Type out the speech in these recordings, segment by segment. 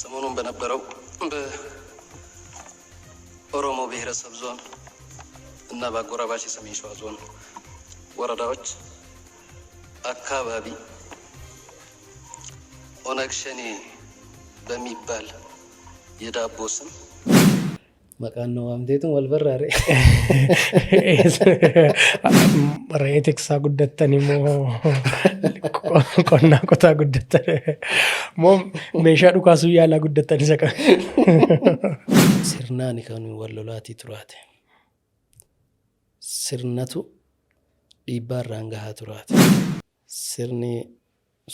ሰሞኑን በነበረው በኦሮሞ ብሔረሰብ ዞን እና በአጎራባች የሰሜን ሸዋ ዞን ወረዳዎች አካባቢ ኦነግ ሸኔ በሚባል የዳቦ ስም Maqaan nu waamteetu wal barraare. Re'ee tiksaa guddattan immoo qonnaa qotaa guddattan moo meeshaa dhukaasuu yaalaa guddattan isa kam? Sirnaani kan wal lolaatii turaate. Sirnatu dhiibbaa irraan gahaa turaate. Sirni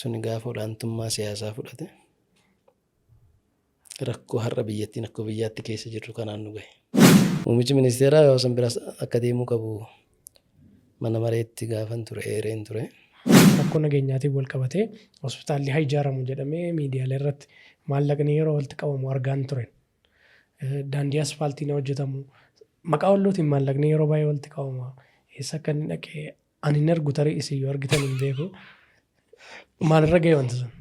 sun gaafa olaantummaa siyaasaa fudhate rakkoo har'a biyyattiin akka biyyaatti keessa jirru kanaan nu gahe. Muummichi ministeeraa yoo san biras akka deemuu qabu mana mareetti gaafan ture eereen ture. Rakkoo nageenyaatiin wal qabatee hospitaalli haa ijaaramu jedhamee miidiyaalee irratti maallaqni yeroo walitti qabamu argaan ture. Daandii asfaaltiin hojjetamu maqaa wallootiin maallaqni yeroo baay'ee walitti qabama. Eessa akka inni dhaqee ani hin argu, tarii isin yoo argitan hin beeku. Maalirra ga'e wanti sun?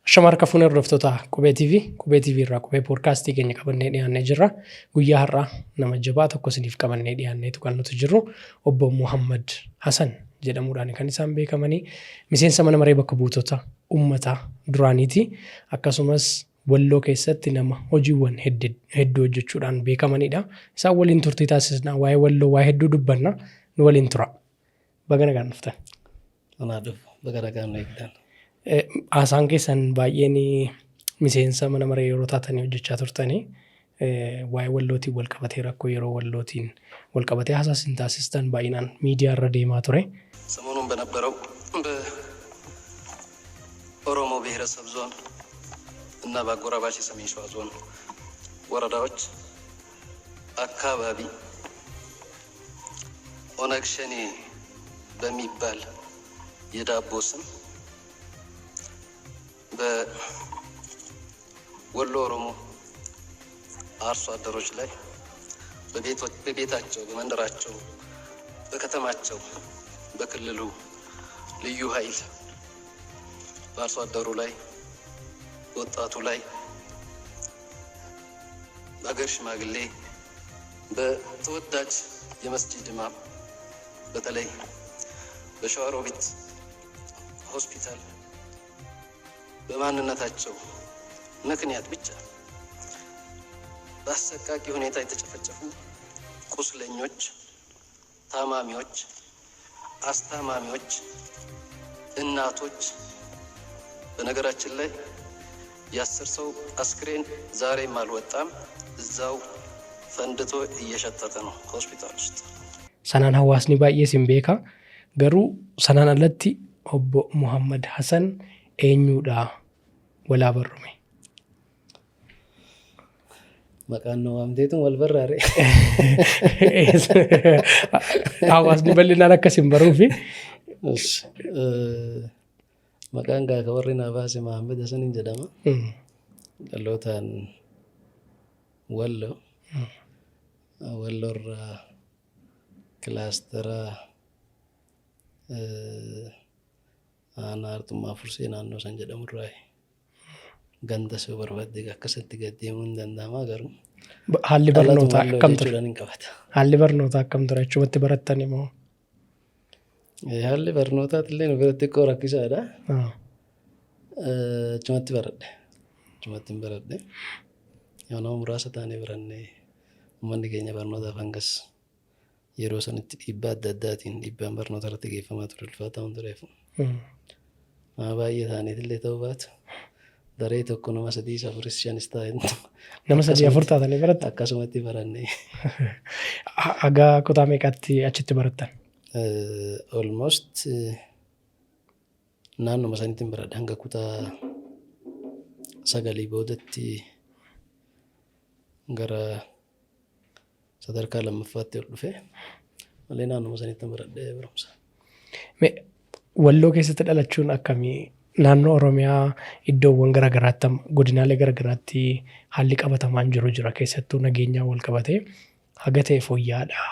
Ashama harka fuunee hordoftoota Qubee TV, Qubee TV irraa Qubee Poodkaastii keenya qabannee dhiyaannee jirra. Guyyaa har'aa nama jabaa tokko isiniif qabannee dhiyaanneetu kan nuti jirru. Obbo Muhammad Hasan jedhamuudhaan kan isaan beekamanii, miseensa mana maree bakka buutota uummataa duraaniiti. Akkasumas Walloo keessatti nama hojiiwwan hedduu hojjechuudhaan beekamanidha. Isaan waliin turtii taasisna, waa'ee Walloo waa hedduu dubbanna, nu waliin tura. Baga nagaan dhuftan. Anaa dhufu, baga nagaan nu eegdan. Haasaan keessan baay'een miseensa mana maree yeroo taatanii hojjechaa turtanii waa'ee Wallootiin wal qabatee, rakkoo yeroo Wallootiin wal qabatee haasaa isin taasistan baay'inaan miidiyaa irra deemaa ture. ሰሞኑን በነበረው በኦሮሞ ብሔረሰብ ዞን እና በአጎራባች የሰሜን ሸዋ ዞን ወረዳዎች አካባቢ ኦነግ ሸኔ በሚባል የዳቦ ስም በወሎ ኦሮሞ አርሶ አደሮች ላይ በቤታቸው፣ በመንደራቸው፣ በከተማቸው በክልሉ ልዩ ኃይል በአርሶ አደሩ ላይ፣ በወጣቱ ላይ፣ በሀገር ሽማግሌ፣ በተወዳጅ የመስጂድ ኢማም፣ በተለይ በሸዋሮቢት ሆስፒታል በማንነታቸው ምክንያት ብቻ በአሰቃቂ ሁኔታ የተጨፈጨፉ ቁስለኞች፣ ታማሚዎች፣ አስታማሚዎች፣ እናቶች፣ በነገራችን ላይ የ10 ሰው አስክሬን ዛሬም አልወጣም፣ እዛው ፈንድቶ እየሸተተ ነው ሆስፒታል ውስጥ። Sanaan hawaasni baay'ee isin beeka. Garuu sanaan alatti obbo Muhammad Hassan eenyuudha, walaa barrume? Maqaan nu waamteetu wal barraare. Hawaasni bal'inaan akkas hin baruufi. Maqaan gaafa warri naa baase Mahammad Hassaniin jedhama. Dhalootaan Wallo. Walloorraa kilaastara aanaa Arxummaa Fursee naannoo san jedhamurraa, ganda soo barbaadde akkasitti gad deemuu hin danda'ama garuu. Haalli barnootaa Walloo akkam ture? jechuudhaan hin qabata. Haalli barnootaa akkam ture? Achumatti barattani moo? Haalli barnootaati illee nu biratti xiqqoo rakkisaadha. Achumatti baradhe. Achumatti hin baradhe. Yoo nama muraasa taanee barannee, uummanni keenya barnootaaf hangas yeroo sanitti dhiibbaa adda addaatiin dhiibbaan barnoota irratti geeffamaa ture ulfaataa waan tureef. Nama baay'ee taaneetillee ta'uu baatu, daree tokko nama sadii, afuris, shanis ta'e. Nama sadii afur taatanii barattan? Akkasumatti baranne. Hagaa kutaa meeqaatti achitti barattan? Almost naannoma sanitti hin baradhe, hanga kutaa 9 boodatti gara sadarkaa lammaffaatti ol dhufe malee naannoma sanitti hin baradhe barumsa. Mee, Walloo keessatti dhalachuun akkamii? Naannoo Oromiyaa iddoowwan garaagaraatti, godinaalee garaagaraatti haalli qabatamaan jiru jira. Keessattuu nageenyaan wal qabatee haga ta'e fooyya'aadha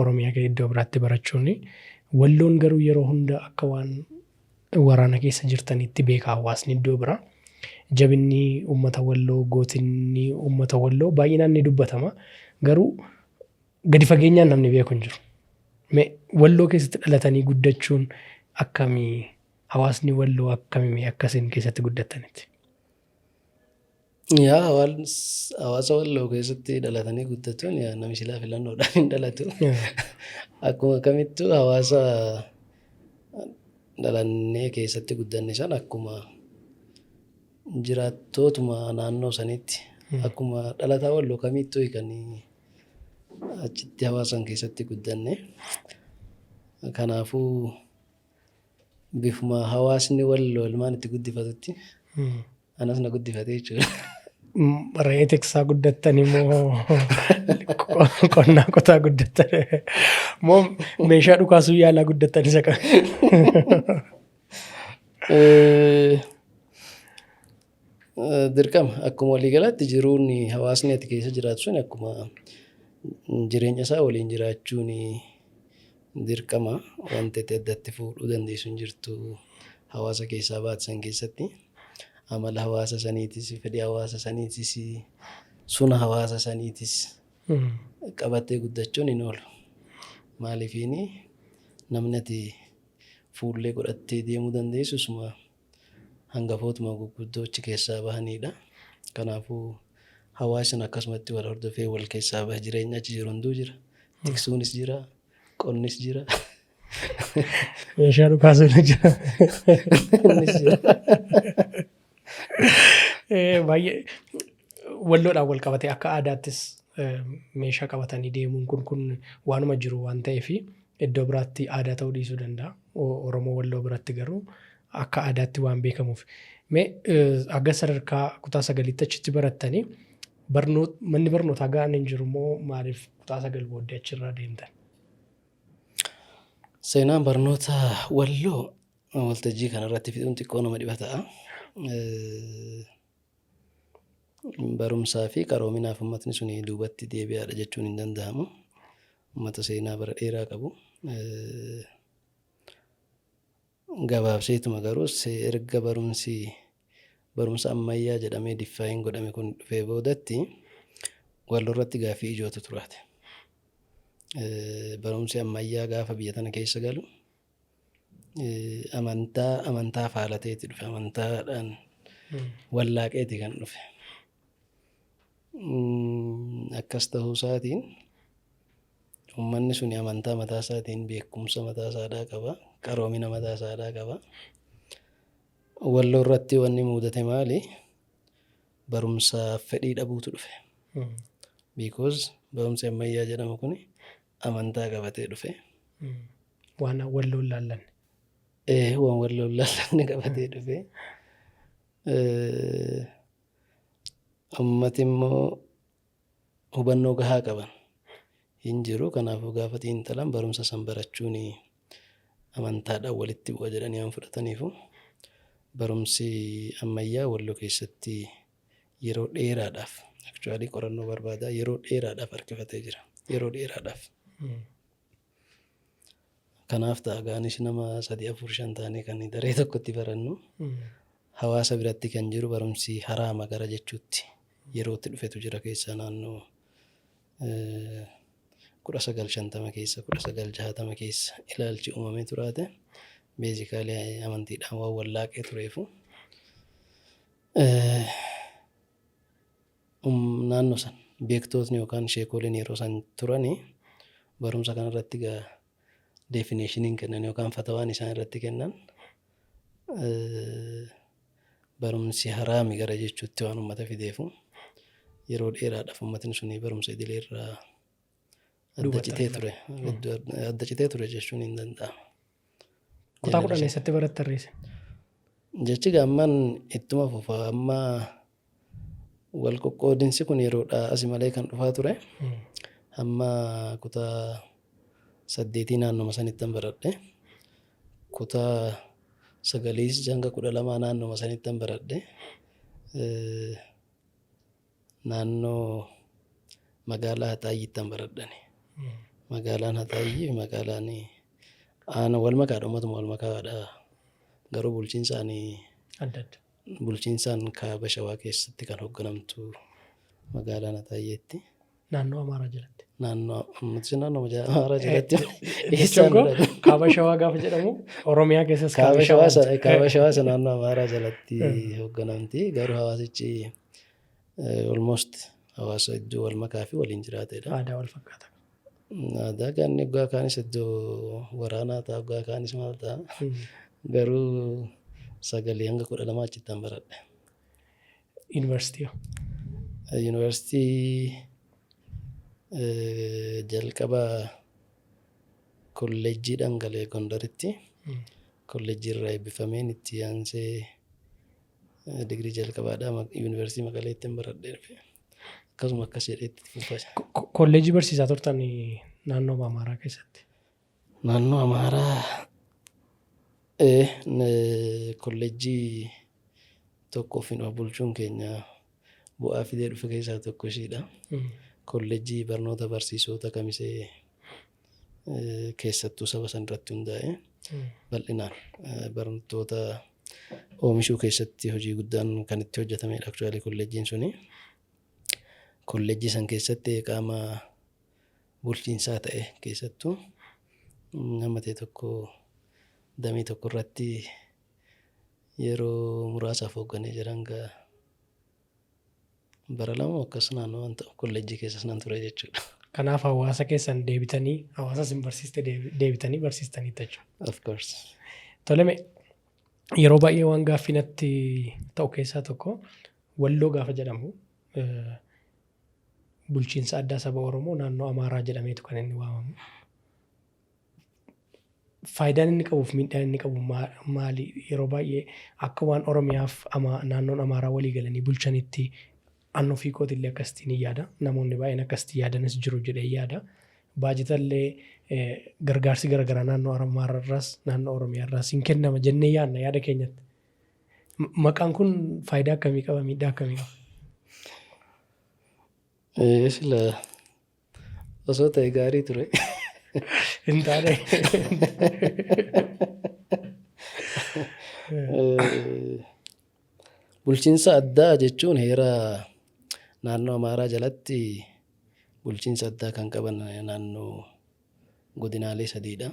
Oromiyaa iddoo biraatti barachuun. Walloon garuu yeroo hunda akka waan waraana keessa jirtanitti beeka hawaasni iddoo biraa. Jabinni uummata Walloo, gootinni uummata Walloo baay'inaan ni dubbatama. Garuu gadi fageenyaan namni beeku hin jiru. Mee Walloo keessatti dhalatanii guddachuun akkamii? Hawaasni Walloo akkamii akkasiin keessatti guddattanitti? Yaa, hawaasa Walloo keessatti dhalatanii guddachuun, yaa, namni silaa filannoodhaan hin dhalatu. Akkuma kamittuu hawaasa dhalannee keessatti guddanne sana, akkuma jiraattootuma naannoo saniitti, akkuma dhalataa Walloo kamittuu kan achitti hawaasan keessatti guddanne. Kanaafuu bifuma hawaasni Walloo ilmaan itti guddifatutti anas na guddifate jechuudha. Re'ee tiksaa guddattanii moo qonnaa qotaa guddattan moo meeshaa dhukaasuu yaalaa guddattan isa kam? Dirqama akkuma waliigalaatti jiruun hawaasni ati keessa jiraatu sun akkuma jireenya isaa waliin jiraachuun dirqama. Wanti ati addatti fuudhuu dandeessu hin jirtu. Hawaasa keessaa baate san keessatti amala hawaasa saniitis, fedhii hawaasa saniitis, suna hawaasa saniitis qabattee guddachuun hin oolu. Maaliifiini, namni ati fuullee godhattee deemuu dandeessu suma hangafootuma gurguddoo achi keessaa bahanidha. Kanaafuu hawaasni akkasumatti wal hordofee wal keessaa baha. Jireenya achi jiru hunduu jira. Tiksuunis jira, qonnis jira. Meeshaa dhukaasuun jira. Innis jira. Baay'ee Walloodhaan wal qabatee akka aadaattis meeshaa qabatanii deemuun kun waanuma jiru waan ta'eef iddoo biraatti aadaa ta'uu dhiisuu danda'a. Oromoo Walloo biratti garuu akka aadaatti waan beekamuuf. Mee haga sadarkaa kutaa 9tti achitti barattanii, manni barnootaa ga'aan hin jiru moo maaliif kutaa 9 booddee achirraa deemtan? Seenaan barnoota Walloo waltajjii kanarratti fixuun xiqqoo nama dhiba ta'a. Barumsaa fi qaroominaaf uummatni suni duubatti deebi'aadha jechuun hin danda'amu. Uummata seenaa bara dheeraa qabu. Gabaabseetuma garuu erga barumsi barumsa ammayyaa jedhamee define godhame kun dhufee boodatti Walloo irratti gaaffii ijootu turaate. Barumsi ammayyaa gaafa biyya tana keessa galu amantaa faalateeti dhufe, amantaadhaan wallaaqeeti kan dhufe. Akkas ta'uu isaatiin uummanni suni amantaa mataa isaatiin beekumsa mataa isaadhaa qaba, qaroomina mataa isaadhaa qaba. Walloo irratti wanni mudate maali? Barumsaaf fedhii dhabuutu dhufe. Because barumsi ammayyaa jedhamu kun amantaa qabatee dhufe. Waan Walloon laallanne. Waan Walloon laallanne qabatee dhufe. Ummati immoo hubannoo gahaa qaban hin jiru. Kanaafuu gaafa xiinxalan barumsa san barachuun amantaadhaan walitti bu'a jedhanii waan fudhataniifu barumsi ammayyaa Walloo keessatti yeroo dheeraadhaaf, actually qorannoo barbaada, yeroo dheeraadhaaf harkifatee jira. Yeroo dheeraadhaaf. Kanaaf ta'a gaanis nama sadii, afur, shan taanee kan daree tokkotti barannu. Hawaasa biratti kan jiru barumsi haraama gara jechuutti yerootti dhufetu jira keessaa naannoo 1950 keessa, 1960 keessa ilaalchi uumamee turaate. Basically amantiidhaan waan wallaaqee tureefu naannoo san beektootni yookaan sheekoliin yeroo san turanii barumsa kanarratti gaa definitioniin kennan yookaan fatawaan isaan irratti kennan barumsi haraami gara jechuutti waan ummata fideefu yeroo dheeraadhaaf ummatni suni barumsa idilee irraa adda citee ture. Adda citee ture jechuun hin danda'amu. Kutaa 10 eessatti barattan reese? Jechi gaamman ittuma fufa. Amma wal qoqqoodinsi kun yeroodha asi malee kan dhufaa ture. Hamma kutaa 8 naannoma sanittan baradhe. Kutaa Sagaliis hanga 12 naannoma sanittan baradhe. Naannoo magaalaa Haxaayyiittan baradhani. Magaalaan Haxaayyii fi magaalaan aana wal makaadha, uummatuma wal makaadha. Garuu bulchiinsaan Adda adda. Bulchiinsaan kaaba Shawaa keessatti kan hoogganamtu magaalaan Haxaayyeetti. Naannoo Amaaraa jalatti. Naannoo nuti naannoo Amaaraa jalatti. Jechuun koo kaaba Shawaa gaafa jedhamu Oromiyaa keessas kaaba Shawaa sana, kaaba Shawaa sana naannoo Amaaraa jalatti hoogganamti. Garuu hawaasichi almost hawaasa iddoo wal makaa fi waliin jiraatedha. Aadaa wal fakkaata. Aadaa kan waggaa kaanis iddoo waraanaa ta'a, waggaa kaanis maal ta'a. Garuu 9 hanga 12 achittan baradhe. Yuunivarsiitii hoo? Yuunivarsiitii jalqaba kolleejjiidhaan galee Gondaritti. Kolleejjii irraa eebbifameen itti aansee digirii jalqabaadhaa Yuunivarsiitii Maqaleetti baradhee dhufe. Akkasuma akkas jedhee itti fufaa. Kolleejjii barsiisaa turtan naannoo Amaaraa keessatti? Naannoo Amaaraa kolleejjii tokko ofiin of bulchuun keenya bu'aa fidee dhufe keessaa tokko ishiidha. Kolleejjii barnoota barsiisota Kamisee keessattuu saba san irratti hundaa'e bal'inaan barnoota oomishuu keessatti hojii guddaan kan itti hojjetamedha actually kolleejjiin suni. Kolleejjii san keessatti qaama bulchiinsaa ta'e keessattuu nama ta'e tokko damee tokko irratti yeroo muraasaaf hoogganee jira, hanga bara 2 akkas naannoo waan ta'u kolleejjii keessas nan ture jechuudha. Kanaaf hawaasa keessan deebitanii, hawaasa isin barsiiste deebitanii barsiistaniitti jechuudha. Of course. Toleme, yeroo baay'ee waan gaaffii natti ta'u keessaa tokko Walloo gaafa jedhamu bulchiinsa addaa saba Oromoo naannoo Amaaraa jedhameetu kan inni waamamu. Faayidaan inni qabuuf miidhaan inni qabu maali? Yeroo baay'ee akka waan Oromiyaaf naannoon Amaaraa walii galanii bulchanitti an ofii kootillee akkasitti ni yaada. Namoonni baay'een akkasitti yaadanis jiru jedhee yaada. Baajetallee gargaarsi garaagaraa naannoo Amaaraarraas naannoo Oromiyaarraas hin kennama jennee yaadna yaada keenyatti. Maqaan kun faayidaa akkamii qaba? Miidhaa akkamii qaba? Sila osoo ta'e gaarii ture. Hin taane. Bulchiinsa addaa jechuun heera naannoo Amaaraa jalatti bulchiinsa addaa kan qaban naannoo godinaalee sadiidha.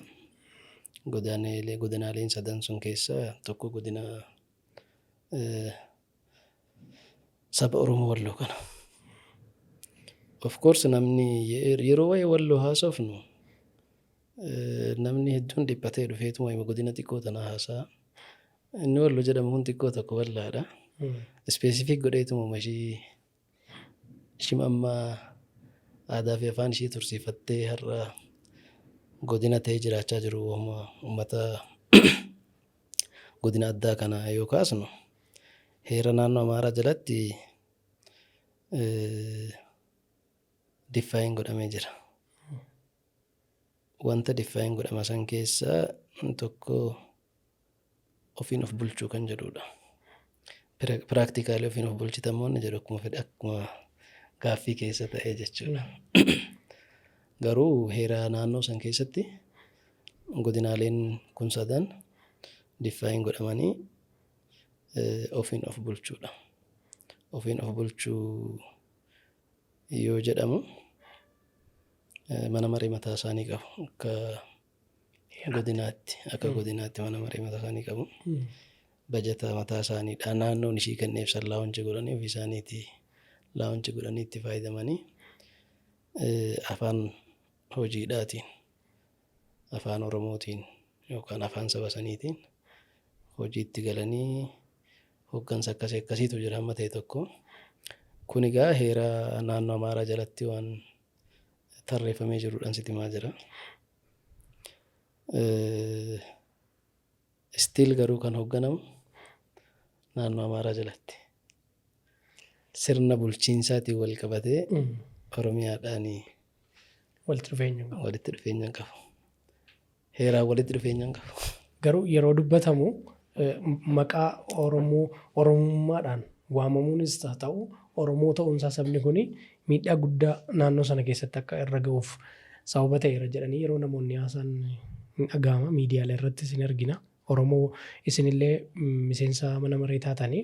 Godinaaleen sadan sun keessaa tokko godina saba Oromoo Walloo kana. Of course, namni yeroo waa'ee Walloo haasofnu namni hedduun dhiphatee dhufeetuma godina xiqqoo tana haasa'a. Inni Walloo jedhamu kun xiqqoo tokko bal'aadha. Specific godheetuma ishii ishima amma aadaa fi afaan ishii tursiifattee har'a godina ta'ee jiraachaa jiru uummata godina addaa kana yoo kaasnu, heera naannoo Amaaraa jalatti define godhamee jira. Wanta define godhama san keessaa tokko ofiin of bulchuu kan jedhudha. Practically ofiin of bulchitamoo inni jedhu akkuma fedhe akkuma gaaffii keessa ta'ee jechuudha. Garuu heera naannoo san keessatti godinaaleen kun sadan define godhamanii ofiin of bulchuudha. Ofiin of bulchuu yoo jedhamu mana maree mataa isaanii qabu akka godinaatti, akka godinaatti mana maree mataa isaanii qabu. Bajata mataa isaaniidha. Naannoon ishii kenneef san launch godhanii ofii isaaniitii launch godhanii itti fayyadamanii afaan hojiidhaatiin, afaan Oromootiin yookaan afaan saba saniitiin hojiitti galanii hooggansa akkasii akkasiitu jira amma ta'e tokko. Kun egaa heera naannoo Amaaraa jalatti waan tarreeffamee jiruudhaan sitti himaa jira. Still garuu kan hoogganamu naannoo Amaaraa jalatti. Sirna bulchiinsaatiin wal qabatee Oromiyaadhaan walitti dhufeenya hin qabu. Walitti dhufeenya hin qabu. Heeraan walitti dhufeenya hin qabu. Garuu yeroo dubbatamu Maqaa Oromoo Oromummaadhaan waamamuunis haa ta'u, Oromoo ta'uunsaa sabni kun miidhaa guddaa naannoo sana keessatti akka irra ga'uuf sababa ta'eera jedhanii yeroo namoonni haasa'an hin dhaga'ama. Miidiyaalee irrattis hin argina. Oromoo isinillee miseensa mana maree taatanii,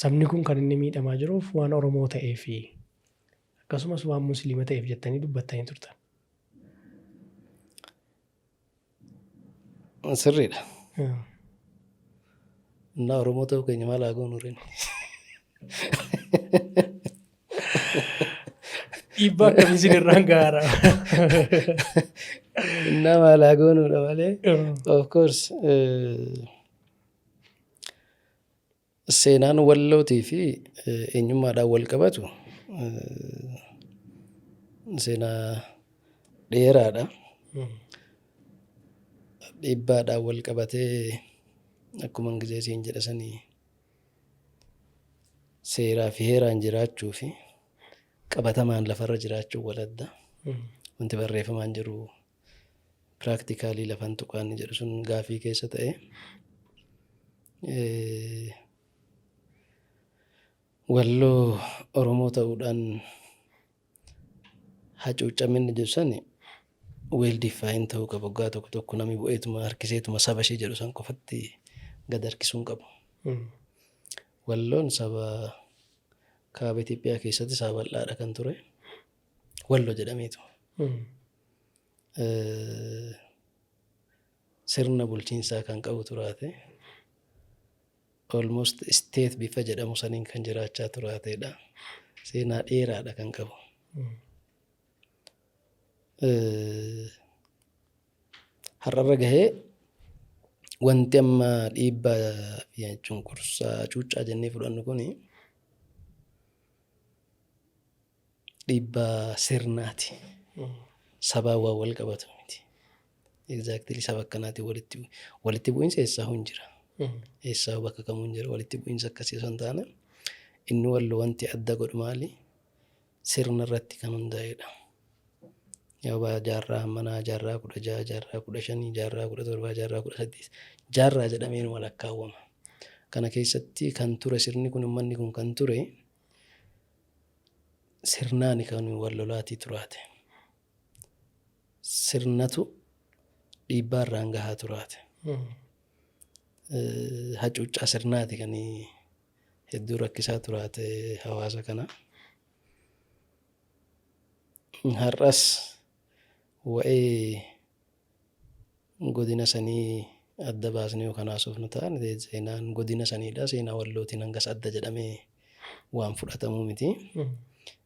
sabni kun kan inni miidhamaa jiruuf waan Oromoo ta'eefi akkasumas waan Musliima ta'eef jettanii dubbattanii turtan. Sirriidha. Innaa Oromoo ta'uu keenya maal haa goonu reen? Dhiibbaa akkamii isin irraan gaara? Innaa maal haa goonuudha malee. Of course, seenaan Wallootii fi eenyummaadhaan wal qabatu seenaa dheeraadha. Dhiibbaadhaan wal qabatee, akkuma gisee siin jedha sanii, seeraa fi heeraan jiraachuu fi qabatamaan lafarra jiraachuu wal adda. Wanti barreeffamaan jiru practically lafan tuqaanni jedhu sun gaafii keessa ta'e. Walloo Oromoo ta'uudhaan hacuuccaminni jedhu sani well define ta'uu qaba. Waggaa tokko tokko namni bu'eetuma harkiseetuma saba ishee jedhu san qofatti gad harkisuu hin qabu. Walloon saba kaaba Itoophiyaa keessatti saba bal'aadha kan ture. Wallo jedhameetu. Sirna bulchiinsaa kan qabu turaate. Almost state bifa jedhamu saniin kan jiraachaa turaateedha. Seenaa dheeraadha kan qabu. Har'arra gahee wanti amma dhiibbaa fi cunqursaa cuuccaa jennee fudhannu kuni dhiibbaa sirnaati. Sabaan waan wal qabatu miti. Exactly, saba akkanaatiin walitti bu'iinsa eessaa hin jira. Eessaa bakka kamuu hin jira walitti bu'iinsa akkasii osoo hin taane, inni Walloo wanti adda godhu maali? Sirna irratti kan hundaa'edha. Yoo jaarraa hammanaa, jaarraa 16, jaarraa 15, jaarraa 17, jaarraa 18, jaarraa jedhameen walakkaawwama. Kana keessatti kan ture sirni kun, uummanni kun kan ture sirnaani kan wal lolaatii turaate. Sirnatu dhiibbaa irraan gahaa turaate. Hacuuccaa sirnaati kan hedduu rakkisaa turaate hawaasa kana. Har'as wa'ee godina sanii adda baasnee yoo kan haasofnu ta'an, seenaan godina saniidha. Seenaa Wallootiin hangas adda jedhamee waan fudhatamuu miti.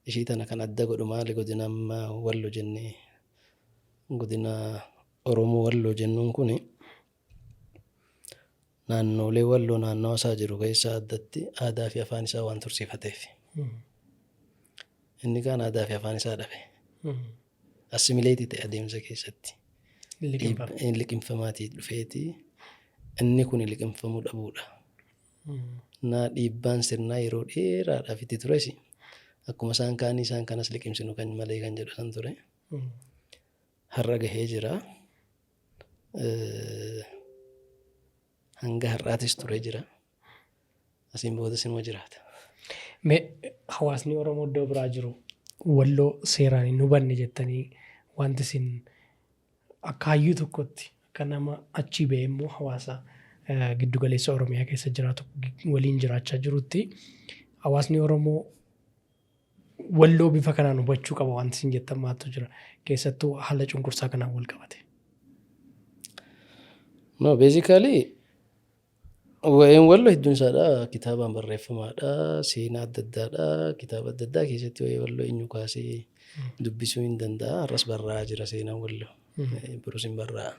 Ishii tana kan adda godhu maali? Godina amma Wallo jennee, godina Oromoo Walloo jennuun kuni, naannoolee Walloo naannawa isaa jiru keessaa addatti aadaa fi afaan isaa waan tursiifateef. Inni kaan aadaa fi afaan isaa dhabe. Assimilate ta'e adeemsa keessatti. Liqimfamaatii dhufeeti. Inni kun liqimfamuu dhabuudha. Naa dhiibbaan sirnaa yeroo dheeraadhaaf itti tures akkuma isaan kaanii isaan kanas liqimsinu kan malee kan jedhu san ture. Har'a gahee jira. Hanga har'aatis ture jira. Asiin boodas immoo jiraata. Mee hawaasni Oromoo iddoo biraa jiru Walloo seeraan hin hubanne jettanii wanti isin akka hayyuu tokkotti, akka nama achii ba'ee immoo hawaasa giddugaleessa Oromiyaa keessa jiraatu waliin jiraachaa jirutti, hawaasni Oromoo Walloo bifa kanaan hubachuu qaba wanti isin jettan maaltu jira, keessattuu haala cunqursaa kanaan wal qabate? No, basically waa'een Walloo hedduun isaadha kitaabaan barreeffamaadha, seenaa adda addaadha, kitaaba adda addaa keessatti waa'ee Walloo eenyu kaasee dubbisuu hin danda'a. Har'as barraa'aa jira seenaan Walloo, borus hin barraa'a,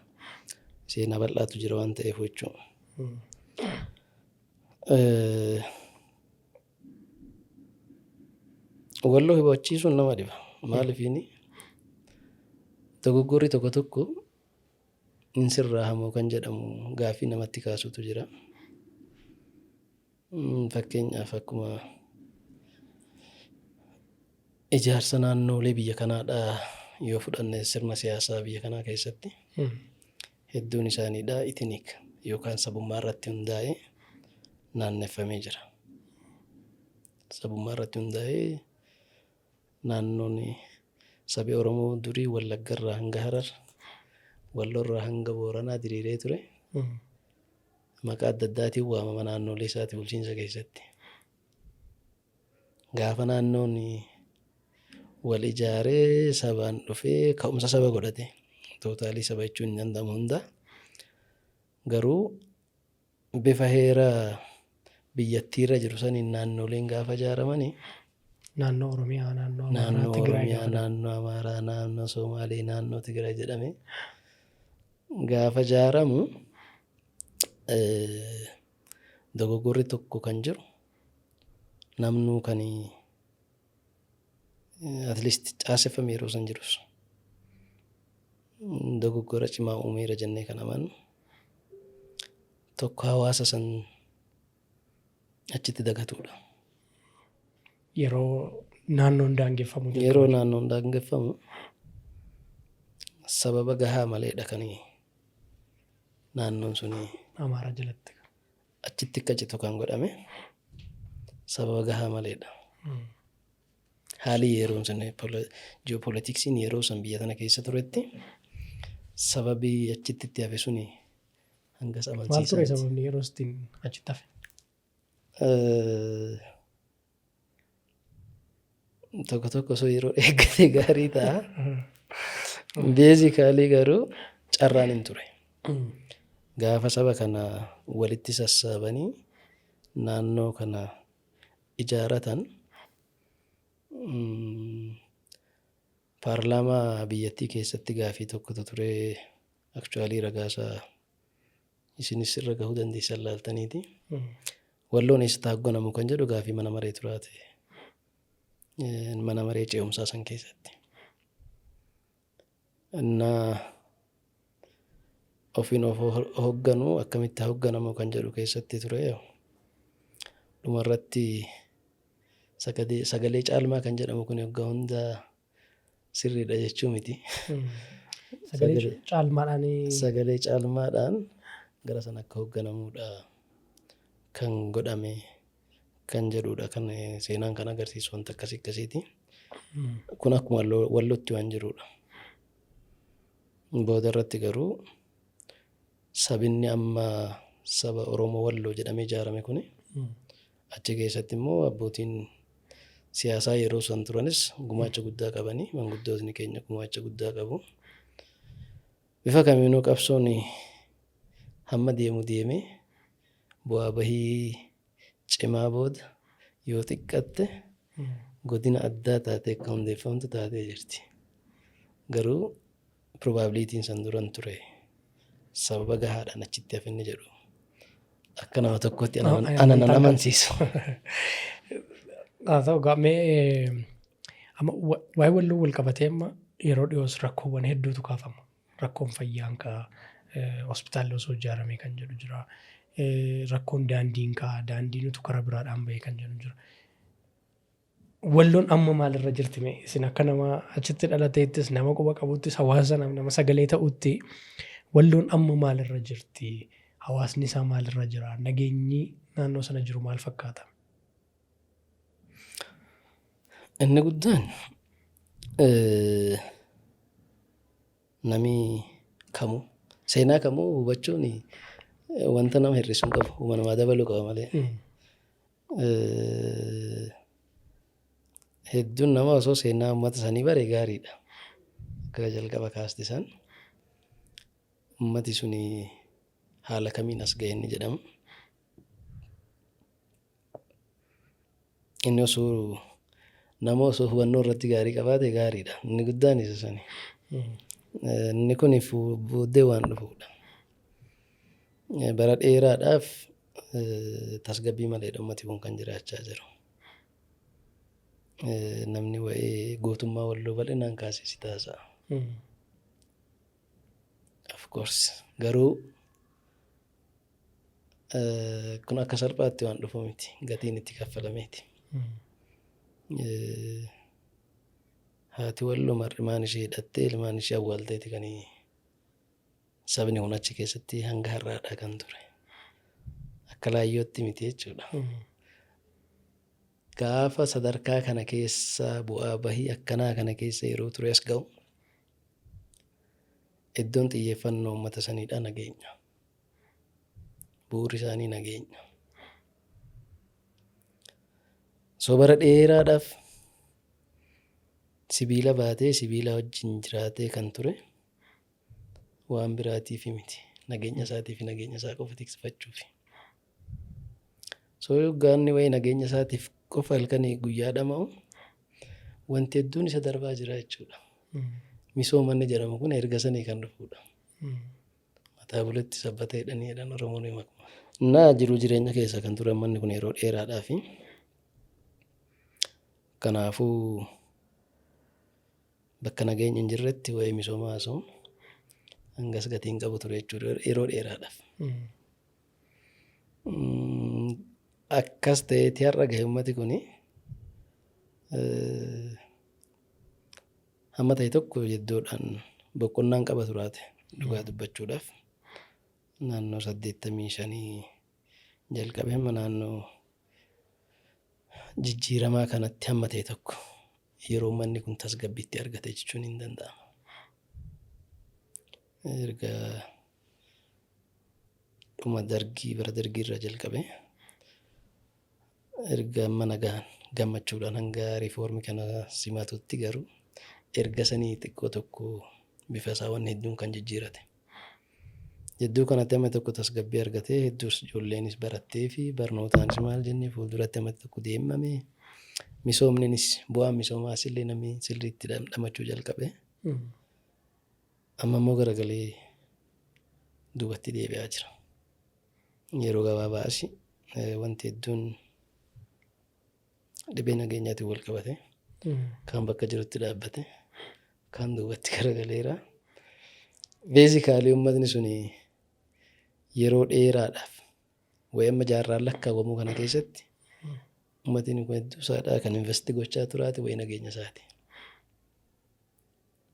seenaa bal'aatu jira waan ta'eef jechuudha. Walloo hubachiisuun nama dhiba. Maaliifiini, dogoggorri tokko tokko hin sirraahamoo kan jedhamu gaaffii namatti kaasutu jira. Fakkeenyaaf, akkuma ijaarsa naannoolee biyya kanaadha yoo fudhanne, sirna siyaasaa biyya kanaa keessatti hedduun isaaniidha ethnic yookaan sabummaa irratti hundaa'ee naanneffamee jira. Sabummaa irratti hundaa'ee naannoon sabi Oromoo durii Wallaggarraa hanga Harar, Wallorraa hanga Booranaa diriiree ture. Maqaa adda addaatiin waamama naannolee isaati bulchiinsa keessatti. Gaafa naannoon wal ijaaree sabaan dhufee ka'umsa saba godhate, totally saba jechuun hin danda'amu hunda, garuu bifa heera biyyattiirra jiru saniin naannoleen gaafa ijaaramanii Naannoo Oromiyaa, naannoo Amaaraa, naannoo Tigraay Oromiyaa, gaafa naannoo Amaaraa, naannoo Somaalee, naannoo Tigraay jedhame gaafa ijaaramu, dogoggorri tokko kan jiru namnuu kan at least caaseffame yeroo san jirus dogoggora cimaa uumeera jennee kan amannu tokko hawaasa san achitti dagatuudha. Yeroo naannoon daangeffamu Yeroo naannoon daangeffamu sababa gahaa maleedha kan naannoon suni Amaara jalatti. Achitti akka citu kan godhame sababa gahaa maleedha. Haalli yeroon sun ji'oopoolitiksiin yeroo san biyya tana keessa turetti sababii achitti itti hafe suni hangas Maal ture amansiisaa miti. Sababni yeroo ittiin achitti hafe? Tokko tokko osoo yeroo eeggate gaarii ta'a. Basically garuu carraan hin ture. Gaafa saba kana walitti sassaabanii naannoo kana ijaaratan, paarlaamaa biyyattii keessatti gaafii tokkotu ture, actually ragaasaa isinis irra gahuu dandeessan laaltaniiti. Walloon eessatti hoogganamu kan jedhu gaafii mana maree turaate. Mana maree ce'umsaa san keessatti. Innaa ofiin of hoogganuu, akkamitti hoogganamu kan jedhu keessatti ture. Dhumarratti sagalee caalmaa kan jedhamu kun waggaa hunda sirriidha jechuu miti. Sagalee caalmaadhaan Sagalee caalmaadhaan gara sana akka hoogganamuudha kan godhame kan jedhudha kan seenaan kan agarsiisu, wanta akkasii akkasiiti. Kun akkuma Wallootti waan jirudha. Booda irratti garuu sabinni amma saba Oromoo Walloo jedhamee ijaarame kuni achi keessatti immoo abbootiin siyaasaa yeroo san turanis gumaacha guddaa qabanii, manguddootni keenya gumaacha guddaa qabu. Bifa kamiinuu qabsoon hamma deemu deemee bu'aa bahii cimaa booda yoo xiqqatte godina addaa taatee akka hundeeffamtu taatee jirti. Garuu probabilityn san duran ture sababa gahaadhaan achitti hafinni jedhu akka nama tokkotti ana nan amansiisu. Haa ta'u gaa, mee amma waa'ee Walloo wal qabatee amma yeroo dhiyoos rakkoowwan hedduutu kaafama. Rakkoon fayyaan ka'a, hospitaalli osoo ijaaramee kan jedhu jira. Rakkoon daandiin ka'a, daandiin utuu karaa biraadhaan bahee kan jedhu jira. Walloon amma maalirra jirti mee? Isin akka nama achitti dhalateettis, nama quba qabuttis, hawaasa sanaaf nama sagalee ta'utti, Walloon amma maalirra jirti? Hawaasni isaa maalirra jira? Nageenyi naannoo sana jiru maal fakkaata? Inni guddaan nami kamuu seenaa kamuu hubachuun wanta nama hir'isuu hin qabu, huma namaa dabaluu qaba malee. Hedduun nama osoo seenaa uummata sanii bare gaariidha. Akka jalqaba kaaste san uummati suni haala kamiin as gahe inni jedhamu. Inni osoo nama osoo hubannoo irratti gaarii qabaate gaariidha. Inni guddaan isa sani. Inni kun booddee waan dhufuudha. Bara dheeraadhaaf tasgabbii maleedha uummati kun kan jiraachaa jiru. Namni waa'ee gootummaa Walloo bal'inaan kaasee si taasisa. Of course garuu kun akka salphaatti waan dhufu miti. Gatiin itti kaffalameeti. Haati Walloo mar'imaan ishee hidhattee ilmaan ishee awwaalteeti kan Sabni kun achi keessatti hanga har'aadhaa kan ture. Akka laayyootti miti jechuudha. Gaafa sadarkaa kana keessa bu'aa bahii akkanaa kana keessa yeroo ture as ga'u, iddoon xiyyeeffannoo uummata saniidha nageenya. Bu'uurri isaanii nageenya. So bara dheeraadhaaf sibiila baatee sibiila wajjin jiraatee kan ture waan biraatiif miti. Nageenya isaatiif, nageenya isaa qofa tiksifachuufi. So gaanni wayii nageenya isaatiif qofa halkanii guyyaa dhama'u, wanti hedduun isa darbaa jira jechuudha. Misooma inni jedhamu kun erga sanii kan dhufudha. Mataa buletti sabbata jedhanii jedhan Oromoon himaku. Naa jiruu jireenya keessa kan ture manni kun yeroo dheeraadhaafi. Kanaafuu bakka nageenyi hin jirretti waa'ee misoomaa haasa'uun hangas gatii hin qabu ture jechuudha yeroo dheeraadhaaf. Akkas ta'eeti har'a gahe uummati kuni, hamma ta'e tokko iddoodhaan boqonnaan qaba turaate, dhugaa dubbachuudhaaf naannoo 85 jalqabe hamma naannoo jijjiiramaa kanatti hamma ta'e tokko yeroo uummanni kun tasgabbiitti argate jechuun hin danda'ama. Erga dhuma Dargii, bara Dargii irraa jalqabe, erga amma nagaan gammachuudhaan hanga riifoormii kana simatutti garuu erga sanii xiqqoo tokko bifa isaa wanni hedduun kan jijjiirate. Jidduu kanatti amma tokko tasgabbii argatee, hedduus ijoolleenis barattee fi barnootaanis maal jennee fuulduratti amma tokko deemame, misoomninis, bu'aan misoomaas illee namni sirriitti dhamdhamachuu jalqabe. Amma immoo garagalee duubatti deebi'aa jira. Yeroo gabaabaa asi wanti hedduun dhibee nageenyaatiin wal qabate kaan bakka jirutti dhaabbate, kaan duubatti garagaleera. Basically uummatni suni yeroo dheeraadhaaf wayii amma jaarraan lakkaawwamuu kana keessatti uummatni kun hedduu isaadhaa kan invest gochaa turaate wayii nageenya isaati.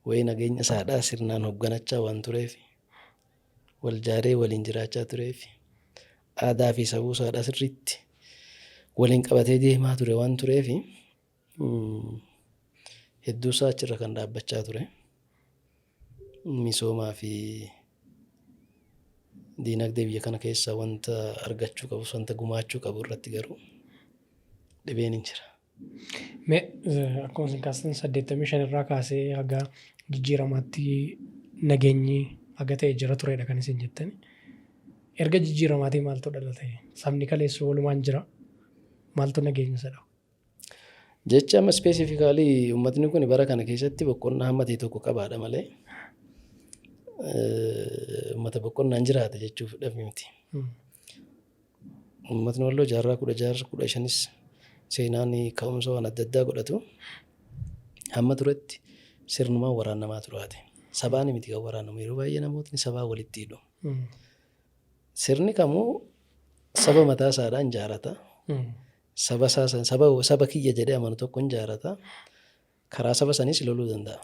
Wayii nageenya isaadhaa sirnaan hoogganachaa waan tureef, wal jaaree waliin jiraachaa tureef, aadaa fi safuu isaadhaa sirriitti waliin qabatee deemaa ture waan tureef, hedduu isaa achirra kan dhaabbachaa ture. Misoomaa fi diinagdee biyya kana keessaa wanta argachuu qabu, wanta gumaachuu qabu irratti garuu dhibeen hin jira. Mee akkuma isin kaastan 85 irraa kaasee haga jijjiiramaatti nageenyi haga ta'e jira turedha kan isin jettani. Erga jijjiiramaatii maaltu dhalate? Sabni kaleessu walumaan jira. Maaltu nageenya isa dhabu? Jecha amma specifically uummatni kun bara kana keessatti boqonnaa hamma ta'e tokko qabaadha malee uummata boqonnaan jiraate jechuuf miti. Uummatni Walloo jaarraa 16, 15s seenaan ka'umsa waan adda addaa godhatu hamma turetti sirnumaan waraanamaa turaate. Sabaan miti kan waraanamu, yeroo baay'ee namootni sabaa walitti hidhu. Sirni kamuu saba mataa isaadhaan ijaarata. Saba isaa saba kiyya jedhee amanu tokko ijaarata. Karaa saba saniis loluu danda'a.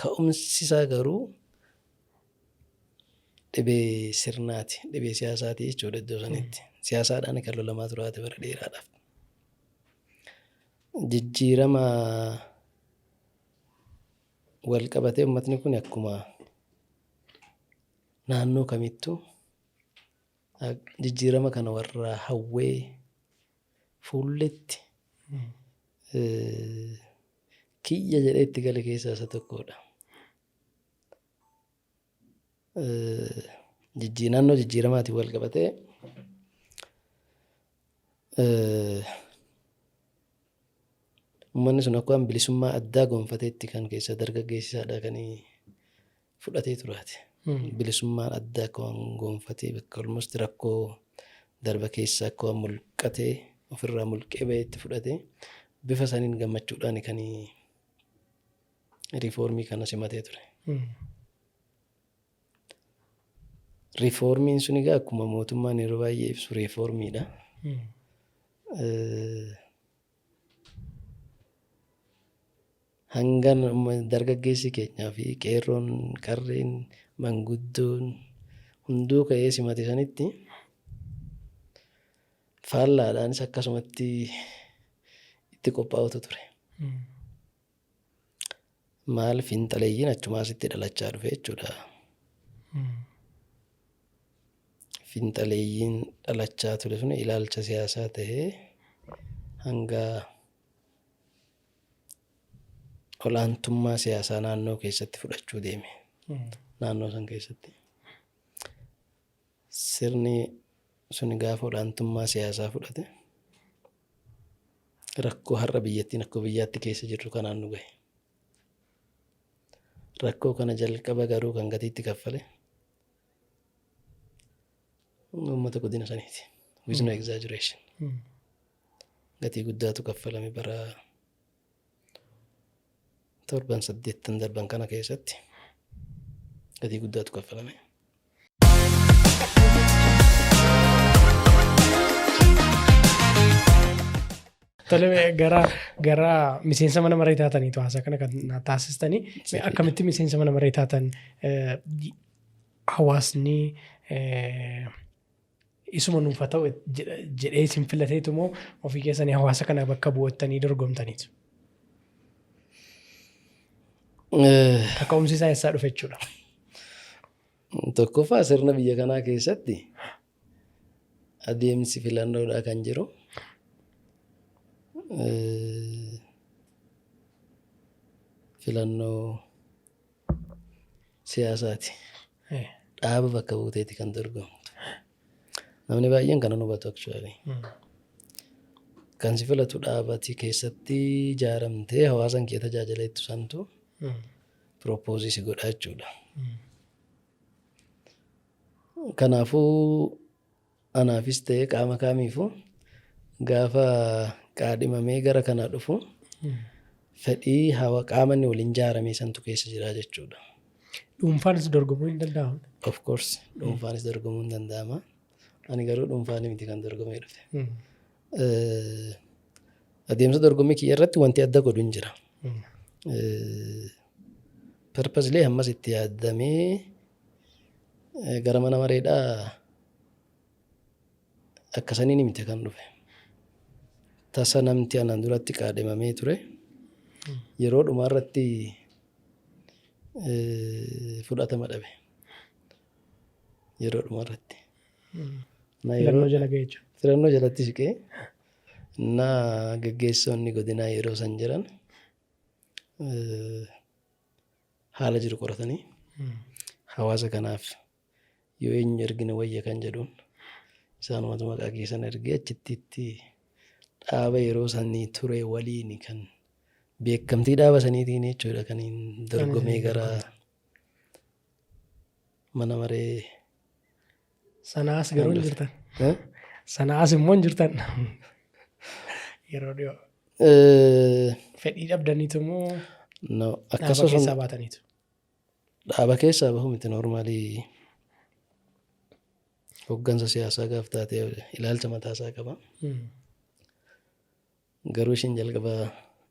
Ka'umsi isaa garuu dhibee sirnaati, dhibee siyaasaati jechuudha iddoo sanitti. Siyaasaadhaan kan lolamaa turaate bara dheeraadhaaf. Jijjiirama wal qabatee uummatni kun akkuma naannoo kamittuu jijjiirama kana warra hawwee fuulletti kiyya jedhee itti gale keessaa isa tokkodha. Naannoo jijjiiramaatiin wal qabatee uummanni sun akka bilisummaa addaa gonfateetti kan keessa dargaggeessisaadha kan fudhatee turaate. Bilisummaan addaa akka waan gonfatee, bakka almost rakkoo darba keessa akka waan mulqatee ofirraa mulqee baheetti fudhatee, bifa saniin gammachuudhaan kan riifoormii kana simatee ture. Riifoormiin sun egaa akkuma mootummaan yeroo baay'ee ibsu riifoormiidha. Hanga dargaggeessi keenyaa fi qeerroon qarreen Manguddoon hunduu ka'ee simate sanitti faallaadhaanis akkasumatti itti qophaa'utu ture. Maal, fiinxaleeyyiin achumaasitti dhalachaa dhufe jechuudha. Fiinxaleeyyiin dhalachaa ture sun ilaalcha siyaasaa ta'ee hanga olaantummaa siyaasaa naannoo keessatti fudhachuu deeme. Naannoo san keessatti. Sirni sun gaafa olaantummaa siyaasaa fudhate, rakkoo har'a biyyattiin akka biyyaatti keessa jirru kanaan nu gahe. Rakkoo kana jalqaba garuu kan gatiitti kaffale uummata godina saniiti. With no exaggeration. Gatii guddaatu kaffalame. Bara 7, 8 darban kana keessatti gatii guddaatu kaffalame. Tole, gara miseensa mana maree taataniitu haasaa kana kan na taasistanii. Akkamitti miseensa mana maree taatan? Hawaasni isuma nuuf haa ta'u jedhee isin filateetu moo ofii keessanii hawaasa kana bakka bu'attanii dorgomtaniitu? Kaka'umsi isaa eessaa dhufe jechuudha? Tokkoffaa, sirna biyya kanaa keessatti adeemsi filannoodhaa kan jiru filannoo siyaasaati. Dhaaba bakka buuteeti kan dorgomtu. Namni baay'een kana hubatu actually. Kan si filatu dhaabati keessatti ijaaramtee hawaasan kee tajaajila ittu santu propose si godha jechuudha. Kanaafuu anaafis ta'ee qaama kaamiifuu gaafa qaadhimamee gara kana dhufu fedhii hawa qaama inni waliin ijaaramee santu keessa jira jechuudha. Dhuunfaanis dorgomuu hin danda'amu. Of course, dhuunfaanis dorgomuu hin danda'ama. Ani garuu dhuunfaanii miti kan dorgomee dhufe. Adeemsa dorgommii kiyya irratti wanti adda godhu hin jira. Purposely ammas itti yaadamee gara mana mareedhaa akkasaniin miti kan dhufe. Tasa namti anaan duratti qaadhimamee ture. Yeroo dhumaa irratti fudhatama dhabe. Yeroo dhumaa irratti. Filannoo jala ga'e jechuudha. Filannoo jalatti siqee na geggeessonni godinaa yeroo san jiran haala jiru qoratanii hawaasa kanaaf yoo eenyu ergine wayya kan jedhuun isaanumatu maqaa keessan ergee achitti itti dhaaba yeroo sanii ture waliin kan beekamtii dhaaba saniitiin jechuudha kan hin dorgomee gara mana maree. Sanaas garuu hin jirtan. Sanaas immoo hin jirtan. Yeroo dhiyoo. Fedhii dhabdaniitu moo No, dhaaba akkasuma keessaa baataniitu? Dhaaba keessaa bahu miti. Normally hoggansa siyaasaa gaaf taatee ilaalcha mataasaa qaba. Garuu isheen jalqaba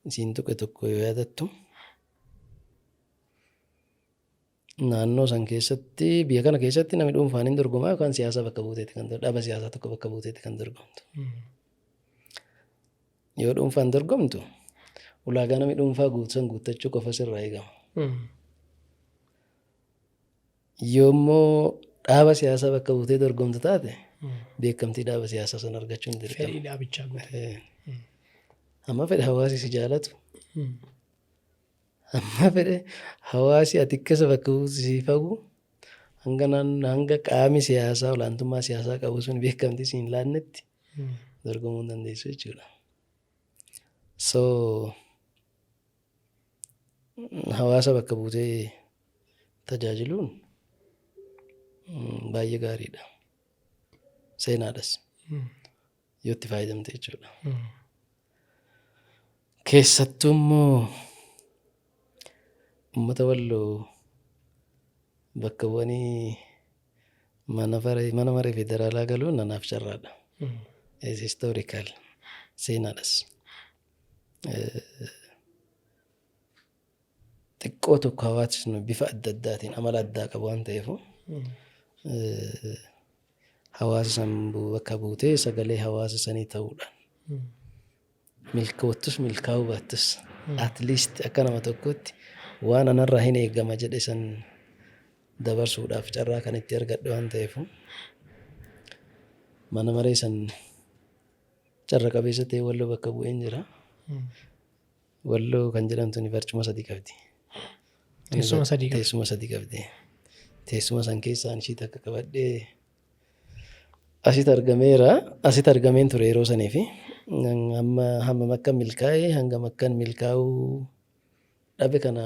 isiin tuqe tokko yoo yaadattu, naannoo san keessatti, biyya kana keessatti namni dhuunfaan hin dorgomaa yookaan siyaasa bakka buuteetti kan, dhaaba siyaasaa tokko bakka buuteetti kan dorgomtu. Yoo dhuunfaan dorgomtu ulaagaa namni dhuunfaa guutusan guuttachuu qofa sirraa eegama. Yoo immoo dhaaba siyaasaa bakka buutee dorgomtu taate beekamtii dhaaba siyaasaa sana argachuun dirqama. Fedhii dhaabichaa guute. Amma fedhe hawaasi si jaalatu. Amma fedhe hawaasi ati akkasa bakka buutu si fagu, hanga hanga qaami siyaasaa olaantummaa siyaasaa qabu sun beekamtii si hin laannetti dorgomuu hin dandeessu jechuudha. So hawaasa bakka buutee tajaajiluun baay'ee gaariidha. Seenaadhas yoo itti fayyadamte jechuudha. Keessattuu immoo uummata Walloo bakka bu'anii mana maree federaalaa galuun anaaf carraadha. Is historical, seenaadhas. Xiqqoo Xiqqoo tokko hawaasni bifa adda addaatiin amala addaa qabu waan ta'eef, hawaasa san bakka buutee sagalee hawaasa sanii ta'uudhaan milkoottus milkaa'uu baattus, at least akka nama tokkotti waan anarraa hin eegama jedhe san dabarsuudhaaf carraa kan itti argadhe waan ta'eef, mana maree san carra qabeessa ta'e Walloo bakka bu'een jira. Walloo kan jedhamtu barcuma sadii qabdi. Teessuma sadii qabdi. Teessuma sadii qabdi. Teessuma san keessaan ishii takka qabadhee asitti argameera. Asitti argameen ture yeroo sanii fi amma hammam akka milkaa'e, hangam akkan milkaa'uu dhabe kana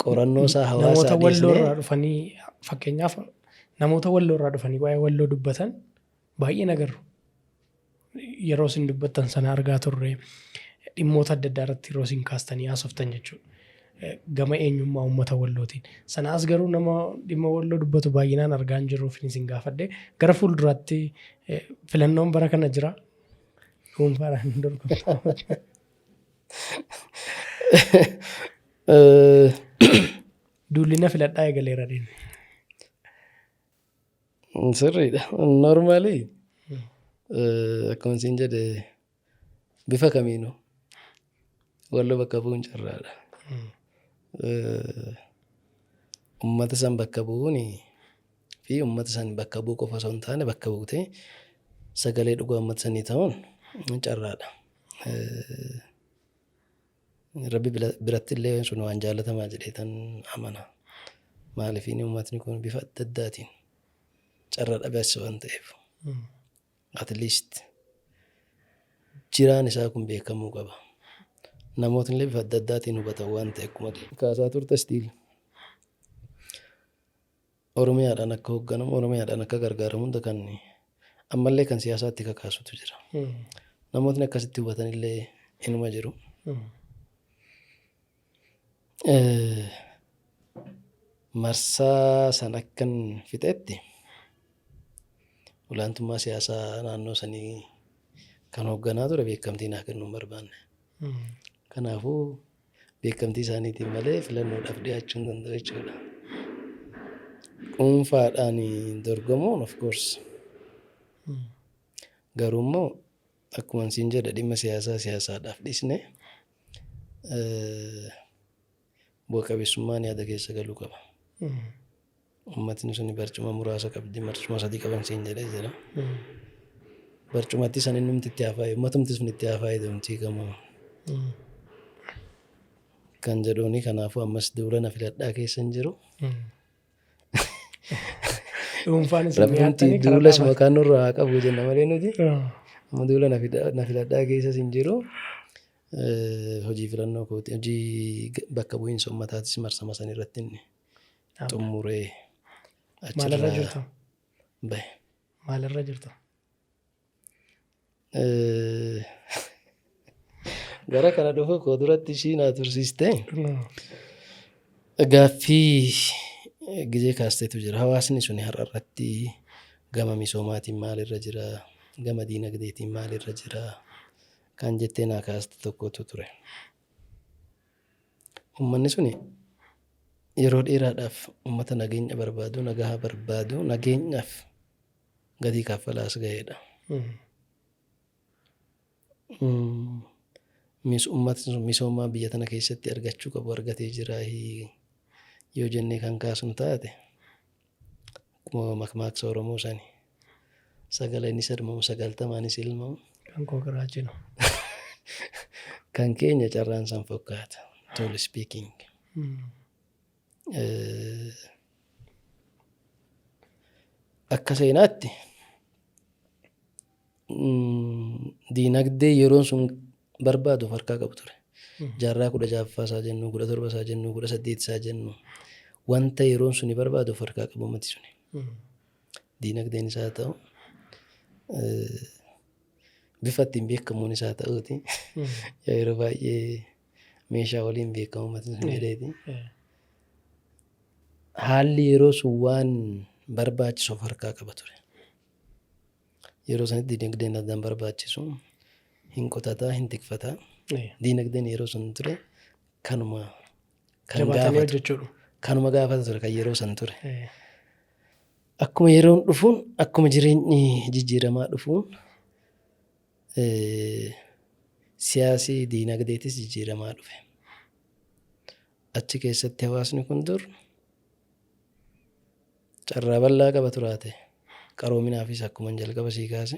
qorannoo isaa Namoota hawaasaa Walloo dhiisnee irraa dhufanii, fakkeenyaaf namoota Walloo irraa dhufanii waa'ee Walloo dubbatan baay'een agarru. Yeroo isin dubbattan sana argaa turre, dhimmoota adda addaa irratti yeroo isin kaastanii haasoftan jechuudha. Gama eenyummaa uummata Wallootiin. Sanaas garuu nama dhimma Walloo dubbatu baay'inaan argaa hin jirruuf isin gaafadhe. Gara fuulduraatti filannoon bara kana jira. Dhuunfaadhaan hin dorgomtu. Duullina filadhaa eegaleera deeme. Sirriidha. Normally akkuma isin jedhe, bifa kamiinuu Walloo bakka bu'uun carraadha. Uummata san bakka bu'uun fi uummata san bakka bu'uu qofa osoo hin taane, bakka buutee sagalee dhugaa uummata sanii ta'uun carraadha. Rabbi biratti illee sun waan jaalatamaa jedhee tan amana. Maaliif, uummatni kun bifa adda addaatiin carra dhabeessa waan ta'eef, at least jiraan isaa kun beekamuu qaba. Namootni illee bifa adda addaatiin hubatan waan ta'e, akkuma kaasaa turte, still Oromiyaadhaan akka hoogganamu, Oromiyaadhaan akka gargaaramu hunda kan ammallee kan siyaasaatti kakaasutu jira. Namootni akkasitti hubatan illee inuma jiru. Marsaa san akkan fixetti olaantummaa siyaasaa naannoo sanii kan hoogganaa ture beekamtii naa kennuu hin barbaanne. Kanaafuu beekamtii isaaniitiin malee filannoodhaaf dhiyaachuu hin danda'u jechuudha. Dhuunfaadhaan dorgomuun, of course. Garuu immoo akkuma siin jedhe, dhimma siyaasaa siyaasaadhaaf dhiisne, bu'a qabeessummaan yaada keessa galuu qaba. Uummatni suni barcuma muraasa qabdi, barcuma sadii qaban siin jedhee jira. Barcumatti san innumti itti haa fayyadamu, uummatumti sun itti haa fayyadamti gama kan jedhuuni. Kanaafuu ammas duula na filadhaa keessa hin jiru. Dhuunfaan isin Rabbumti dhiyaattanii karaa duula dhaabaa. suma kan nurraa haa qabu jenna malee nuti amma duula na filadhaa keessas hin jiru. Hojii filannoo kooti, hojii bakka bu'iinsa uummataatis marsama san irratti inni xumuree Maalirra achirraa jirta? bahe. Maalirra jirta? Gara kana dhufuu koo duratti ishii naa tursiiste. Gaaffii gizee kaasteetu jira. Hawaasni suni har'a irratti gama misoomaatiin maalirra jira? Gama diinagdeetiin maalirra jira? Kan jettee naa kaaste tokkotu ture. Uummanni suni yeroo dheeraadhaaf uummata nageenya barbaadu, nagaha barbaadu, nageenyaaf gatii kaffalaas ga'eedha. Uummatni sun misooma biyya tana keessatti argachuu qabu argatee jira yoo jennee kan kaasnu taate, akkuma makmaaksa Oromoo sani, sagaleenis elmamu 90nis ilmamu. Kan koo garaachinu. Kan keenya carraan san fakkaata. Truly speaking. Akka seenaatti diinagdee yeroon sun barbaadu of harkaa qabu ture. Jaarraa 16ffaa isaa jennu, 17 isaa jennu, 18 isaa jennu, wanta yeroon suni barbaadu of harkaa qabu uummati suni. Diinagdeen isaa ta'u, bifa ittiin beekamuun isaa ta'uuti. Yeroo baay'ee meeshaa waliin beekamu uummati sun jedheeti. Haalli yeroo sun waan barbaachisu of harkaa qaba ture. Yeroo sanitti diinagdeen addaan barbaachisu hin qotataa, hin tikfataa. Diinagdeen yeroo sun ture kanuma. Kan Jabaatanii gaafatu hojjechuudha. Kanuma gaafata ture kan yeroo san ture. Akkuma yeroon dhufuun, akkuma jireenyi jijjiiramaa dhufuun, siyaasii diinagdeetis jijjiiramaa dhufe. Achi keessatti hawaasni kun dur carraa bal'aa qaba turaate. Qaroominaafis akkuma jalqaba sii kaase,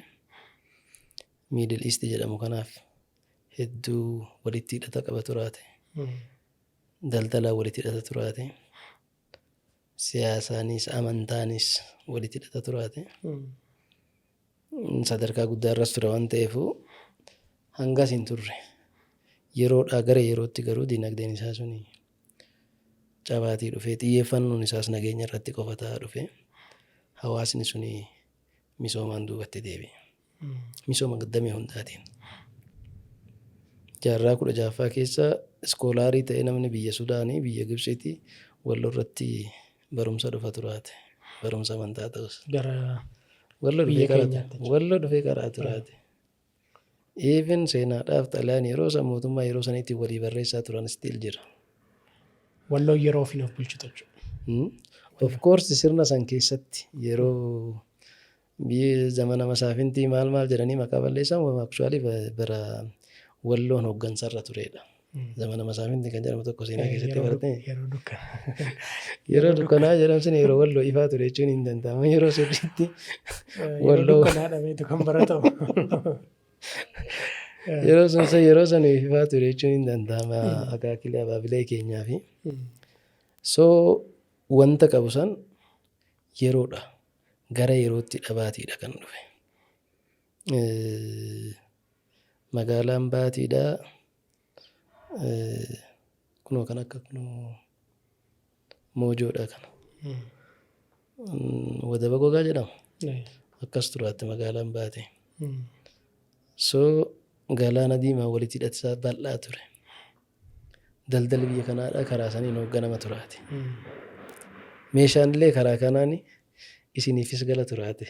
Middle East jedhamu kanaaf hedduu walitti hidhata qaba turaate. Daldalaan walitti hidhata turaate. Siyaasaanis amantaanis walitti hidhata turaate. Sadarkaa guddaa irras ture waan ta'eef hangas hin turre. Yeroodhaa gara yerootti garuu dinagdeen isaa suni cabaatii dhufee, xiyyeeffannoon isaas nageenya irratti qofa ta'aa dhufe, hawaasni suni misoomaan duubatti deebi'e. Misooma damee hundaatiin. Jaarraa 16ffaa keessa scholarii ta'ee namni biyya Sudaanii, biyya Gibsiitii Walloo irratti barumsa dhufa turaate. Barumsa amantaa ta'us. Gara Walloo dhufee biyya qara'aa keenyaatti jechuudha. Walloo dhufee qara'aa turaate. Even seenaadhaaf xalayaan yeroo san mootummaa yeroo saniitti walii barreessaa turan still jira. Walloon yeroo ofiin of bulchitu jechuudha. Of course, sirna san keessatti yeroo biyyi zamana masaafintii maal maal jedhanii maqaa balleessan, actually bara Walloon hooggansarra turedha. Zamana masaafintii kan jedhamu tokko seenaa keessatti barate. Yeroo dukkana. Yeroo dukkanaa jedhamu sun yeroo Walloo ifaa ture jechuun hin danda'amu. Yeroo sirriitti Yeroo Walloo dukkanaa dhabeetu kan baratamu. Yeroo sun ifaa ture jechuun hin danda'ama akaakilee abaabilee keenyaa fi. So wanta qabu san yeroodha gara yerootti dhabaatiidha kan dhufe. Magaalaan Baatiidha. Kunoo kan akka kunoo Moojoodha kana. Wadaba gogaa jedhama. Akkas turaatti magaalaan Baate. So galaana diimaa walitti hidhatisaa bal'aa ture. Daldalli biyya kanaadha karaa saniin hoogganama turaati. Meeshaan illee karaa kanaan isiniifis gala turaate.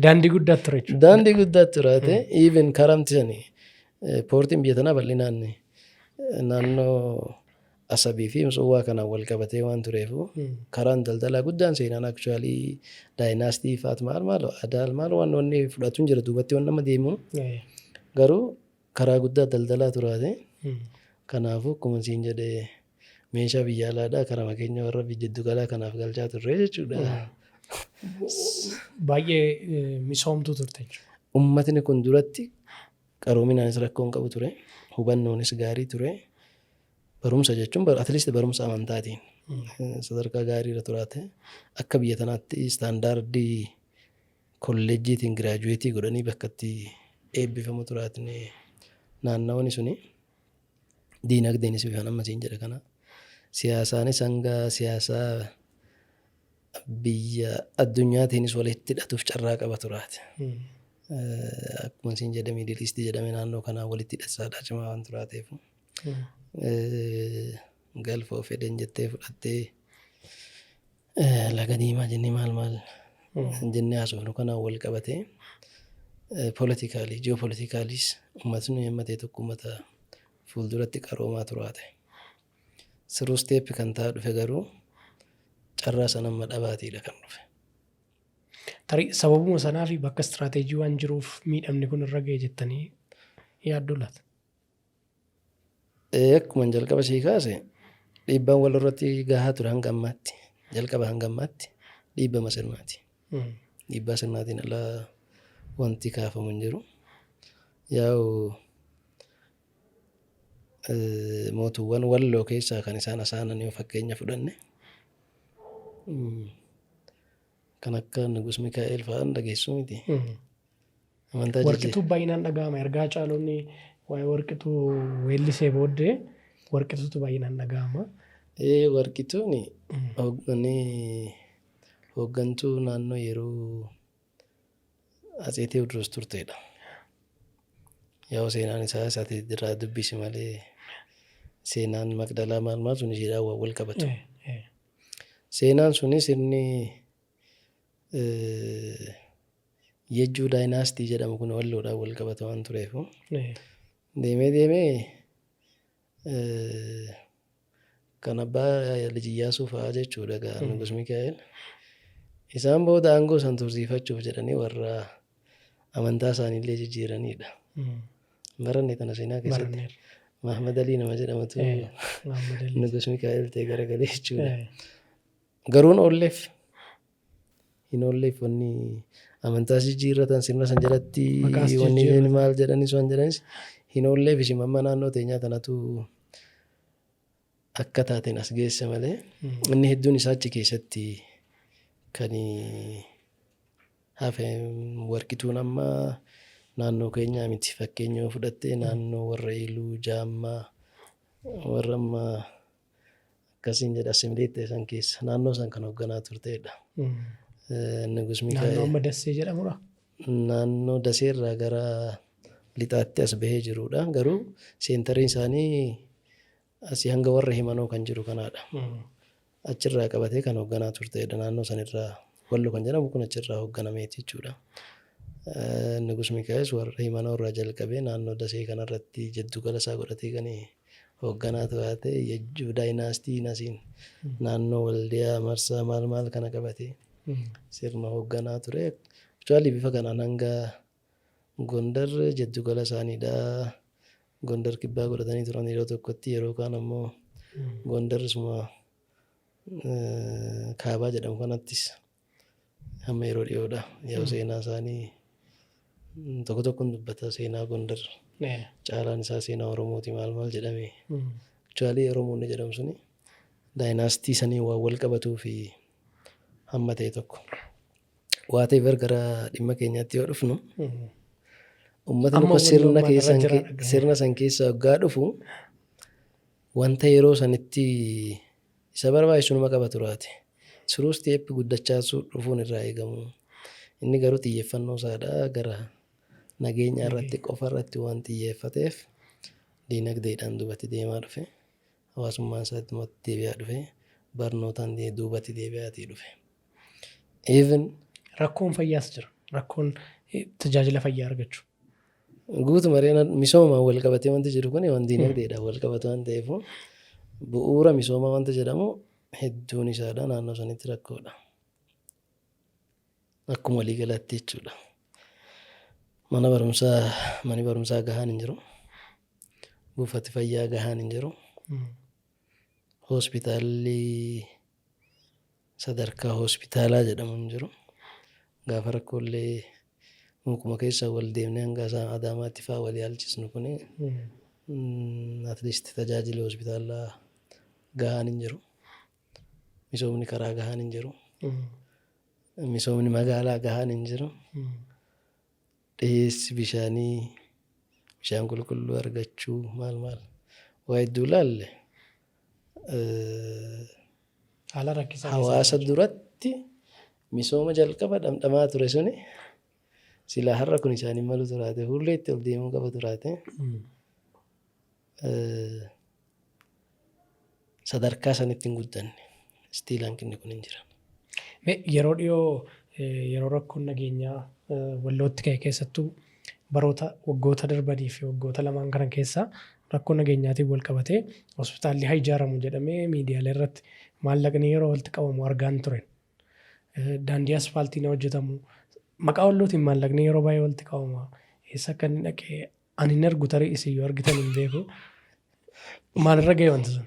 Daandii guddaa ture jechuudha. Daandii guddaa turaate. Even karamti sani poortiin biyya tanaa bal'inaan naannoo Asabii fi Mtsuwwaa kanaan wal qabatee waan tureefu, karaan daldalaa guddaan seenaan actually dynasty faat maal maal adaal maal waan wanni fudhatu hin jira duubatti waan nama deemu, garuu karaa guddaa daldalaa turaate. Kanaafuu akkuma siin jedhee, meeshaa biyya alaadhaa karama keenya warra jiddu galaa kanaaf galchaa turre jechuudha. Baay'ee misoomtuu turte jechuudha. Uummatni kun duratti qaroominaanis rakkoo hin qabu ture. Hubannoonis gaarii ture. Barumsa jechuun at least barumsa amantaatiin sadarkaa gaarii irra turaate. Akka biyya tanaatti standardii kolleejjiitiin graduate godhanii bakka itti eebbifamu turaatni naannawni suni. Diinagdeenis bifaan amma siin jedhe kana. Siyaasaanis hanga siyaasaa biyya addunyaatiinis walitti hidhatuuf carraa qaba turaate. Akkuma siin jedhe, Middle East jedhame naannoo kanaa walitti hidhataadha cimaa waan turaateef. Gulf of Aden jettee fudhattee, laga diimaa jennee maal maal jennee haasofnu kanaan wal qabatee, politically geopoliticallys uummatni amma ta'e tokko uummata fuulduratti qaroomaa turaate. Siruu step kan ta'aa dhufe garuu carraa sana amma dhabaatiidha kan dhufe. Tarii sababuma sanaa fi bakka istiraateejii waan jiruuf miidhamni kun irra ga'e jettanii yaadduu laata? Akkuma jalqaba sii kaase, dhiibbaan wal irratti gahaa ture hanga ammaatti. Jalqaba hanga ammaatti dhiibbama sirnaati. Dhiibbaa sirnaatiin alaa wanti kaafamu hin jiru. Yaa'u mootuuwwan Walloo keessaa kan isaan asaanan yoo fakkeenya fudhanne, kan akka Nugus Mikaa'el fa'aan dhageessuu miti. Amantaa jijjiir. Warqituu baay'inaan dhaga'ama. Ergaa Caalonni waa'ee Warqituu weellisee booddee Warqituutu baay'inaan dhaga'ama. Warqituun hooggantuu naannoo yeroo Atsee Teewodiroos turtedha. Yaa'u seenaan isaa ati irraa dubbisi malee, seenaan Maqdalaa maal maal sun isheedhaan waan wal qabatu. Seenaan suni sirni Yejjuu dynasty jedhamu kun Walloodhaan wal qabata waan tureefu deemee deemee Kan abbaa Lij Iyyaasuu fa'aa jechuudha egaa Nugus Mikaa'el. Isaan booda aangoo san tursiifachuuf jedhanii warra amantaa isaaniillee jijjiiranidha. Baranne tana seenaa keessatti. Baranneerra. Mahmad Alii nama jedhamutu Muhammad Ali. Nugus Mikaa'el ta'e garagalee jechuudha. Garuu hin oolleef. Hin oolleef wanni amantaas jijjiirratan sirna san jalatti. Maqaas wanni jijjiirratan. Maal jedhanis waan jedhanis hin oolleef. Isin amma naannoo teenyaa tanatu akka taateen as geesse malee inni hedduun isaa achi keessatti kan hafe. Warqituun amma naannoo keenyaa miti. Fakkeenya yoo fudhatte, naannoo warra Iluu, Jaammaa, warra amma akkasiin jedha assimilate san keessa naannoo san kan hoogganaa turtedha. Nugus Naannoo Mikaa'el. amma Dassee jedhamudha. Naannoo Daseerraa gara lixaatti as bahee jirudha. Garuu centeriin isaanii asii hanga warra Himanoo kan jiru kanaadha. Achirraa qabatee kan hoogganaa turtedha. Naannoo sanirraa Wallo kan jedhamu kun achirraa hoogganameeti jechuudha. Nugus Mikaa'el warra Himanoo irraa jalqabee naannoo Dasee kanarratti jiddugala isaa godhatee kan hoogganaa turte. Yejjuu dynastyn asiin naannoo Waldiyaa, Marsaa, maal maal kana qabatee sirna hoogganaa ture. Actually bifa kanaan hanga Gondar jiddugala isaaniidha. Gondar kibbaa godhatanii turan yeroo tokkotti, yeroo kaan ammoo Gondar isuma kaabaa jedhamu kanattis hamma yeroo dhiyoodha. Yeroo seenaa isaanii tokko tokkoon dubbata, seenaa Gondar caalaan isaa seenaa Oromooti maal maal jedhame. Actually Oromoonni jedhamu suni dynasty sanii waan wal qabatuu fi hamma ta'e tokko. Waa ta'eef gara dhimma keenyaatti yoo dhufnu, uummatni Amma kun sirna walloo keessan maalirra jira? Sirna san keessa waggaa dhufu wanta yeroo sanitti isa barbaachisu numa qaba turaate. Through step guddachaa dhufuun irraa eegamu. Inni garuu xiyyeeffannoo isaadha gara nageenya irratti qofa irratti waan xiyyeeffateef diinagdeedhaan duubatti deemaa dhufe. Hawaasummaan isaa duubatti deebi'aa dhufe. Barnootaan duubatti deebi'aatii dhufe. Even Rakkoon fayyaas jira. Rakkoon tajaajila fayyaa argachuu. Guutuma misoomaan wal qabatee wanti jiru kun waan diinagdeedhaan wal qabatu waan ta'eef, bu'uura misoomaa wanta jedhamu hedduun isaadha naannoo sanitti rakkoodha. Akkuma waliigalaatti jechuudha. Mana barumsaa, manni barumsaa gahaan hin jiru. Buufati fayyaa gahaan hin jiru. Hospitaalli sadarkaa hospitaalaa jedhamu hin jiru. Gaafa rakkoolee mukuma keessa wal deemnee hanga isaan Adaamaatti fa'aa wal yaalchisnu kuni at least tajaajila hospitaalaa gahaan hin jiru. Misoomni karaa gahaan hin jiru. Misoomni magaalaa gahaan hin jiru. Dhiyeessi bishaanii, bishaan qulqulluu argachuu, maal maal waa hedduu ilaalle Haala rakkisaa keessa hawaasa duratti misooma jalqaba dhamdhamaa ture suni silaa har'a kun isaanii malu turaate, fuulleetti ol deemuu qaba turaate, sadarkaa sanitti hin guddanne. Still hanqinni kun hin jiran. Mee yeroo dhiyoo yeroo rakkoon nageenyaa Wallootti ka'e, keessattuu baroota waggoota darbanii fi waggoota lamaan kana keessa rakkoo nageenyaatiin wal qabatee hospitaalli haa ijaaramu jedhamee miidiyaalee irratti maallaqni yeroo walitti qabamu argaan ture. Daandii asfaaltiin hojjetamu maqaa Wallootiin maallaqni yeroo baay'ee walitti qabama. Eessa akka inni dhaqee ani hin argu, tarii isin yoo argitan hin beeku. Maalirra ga'e wanti sun?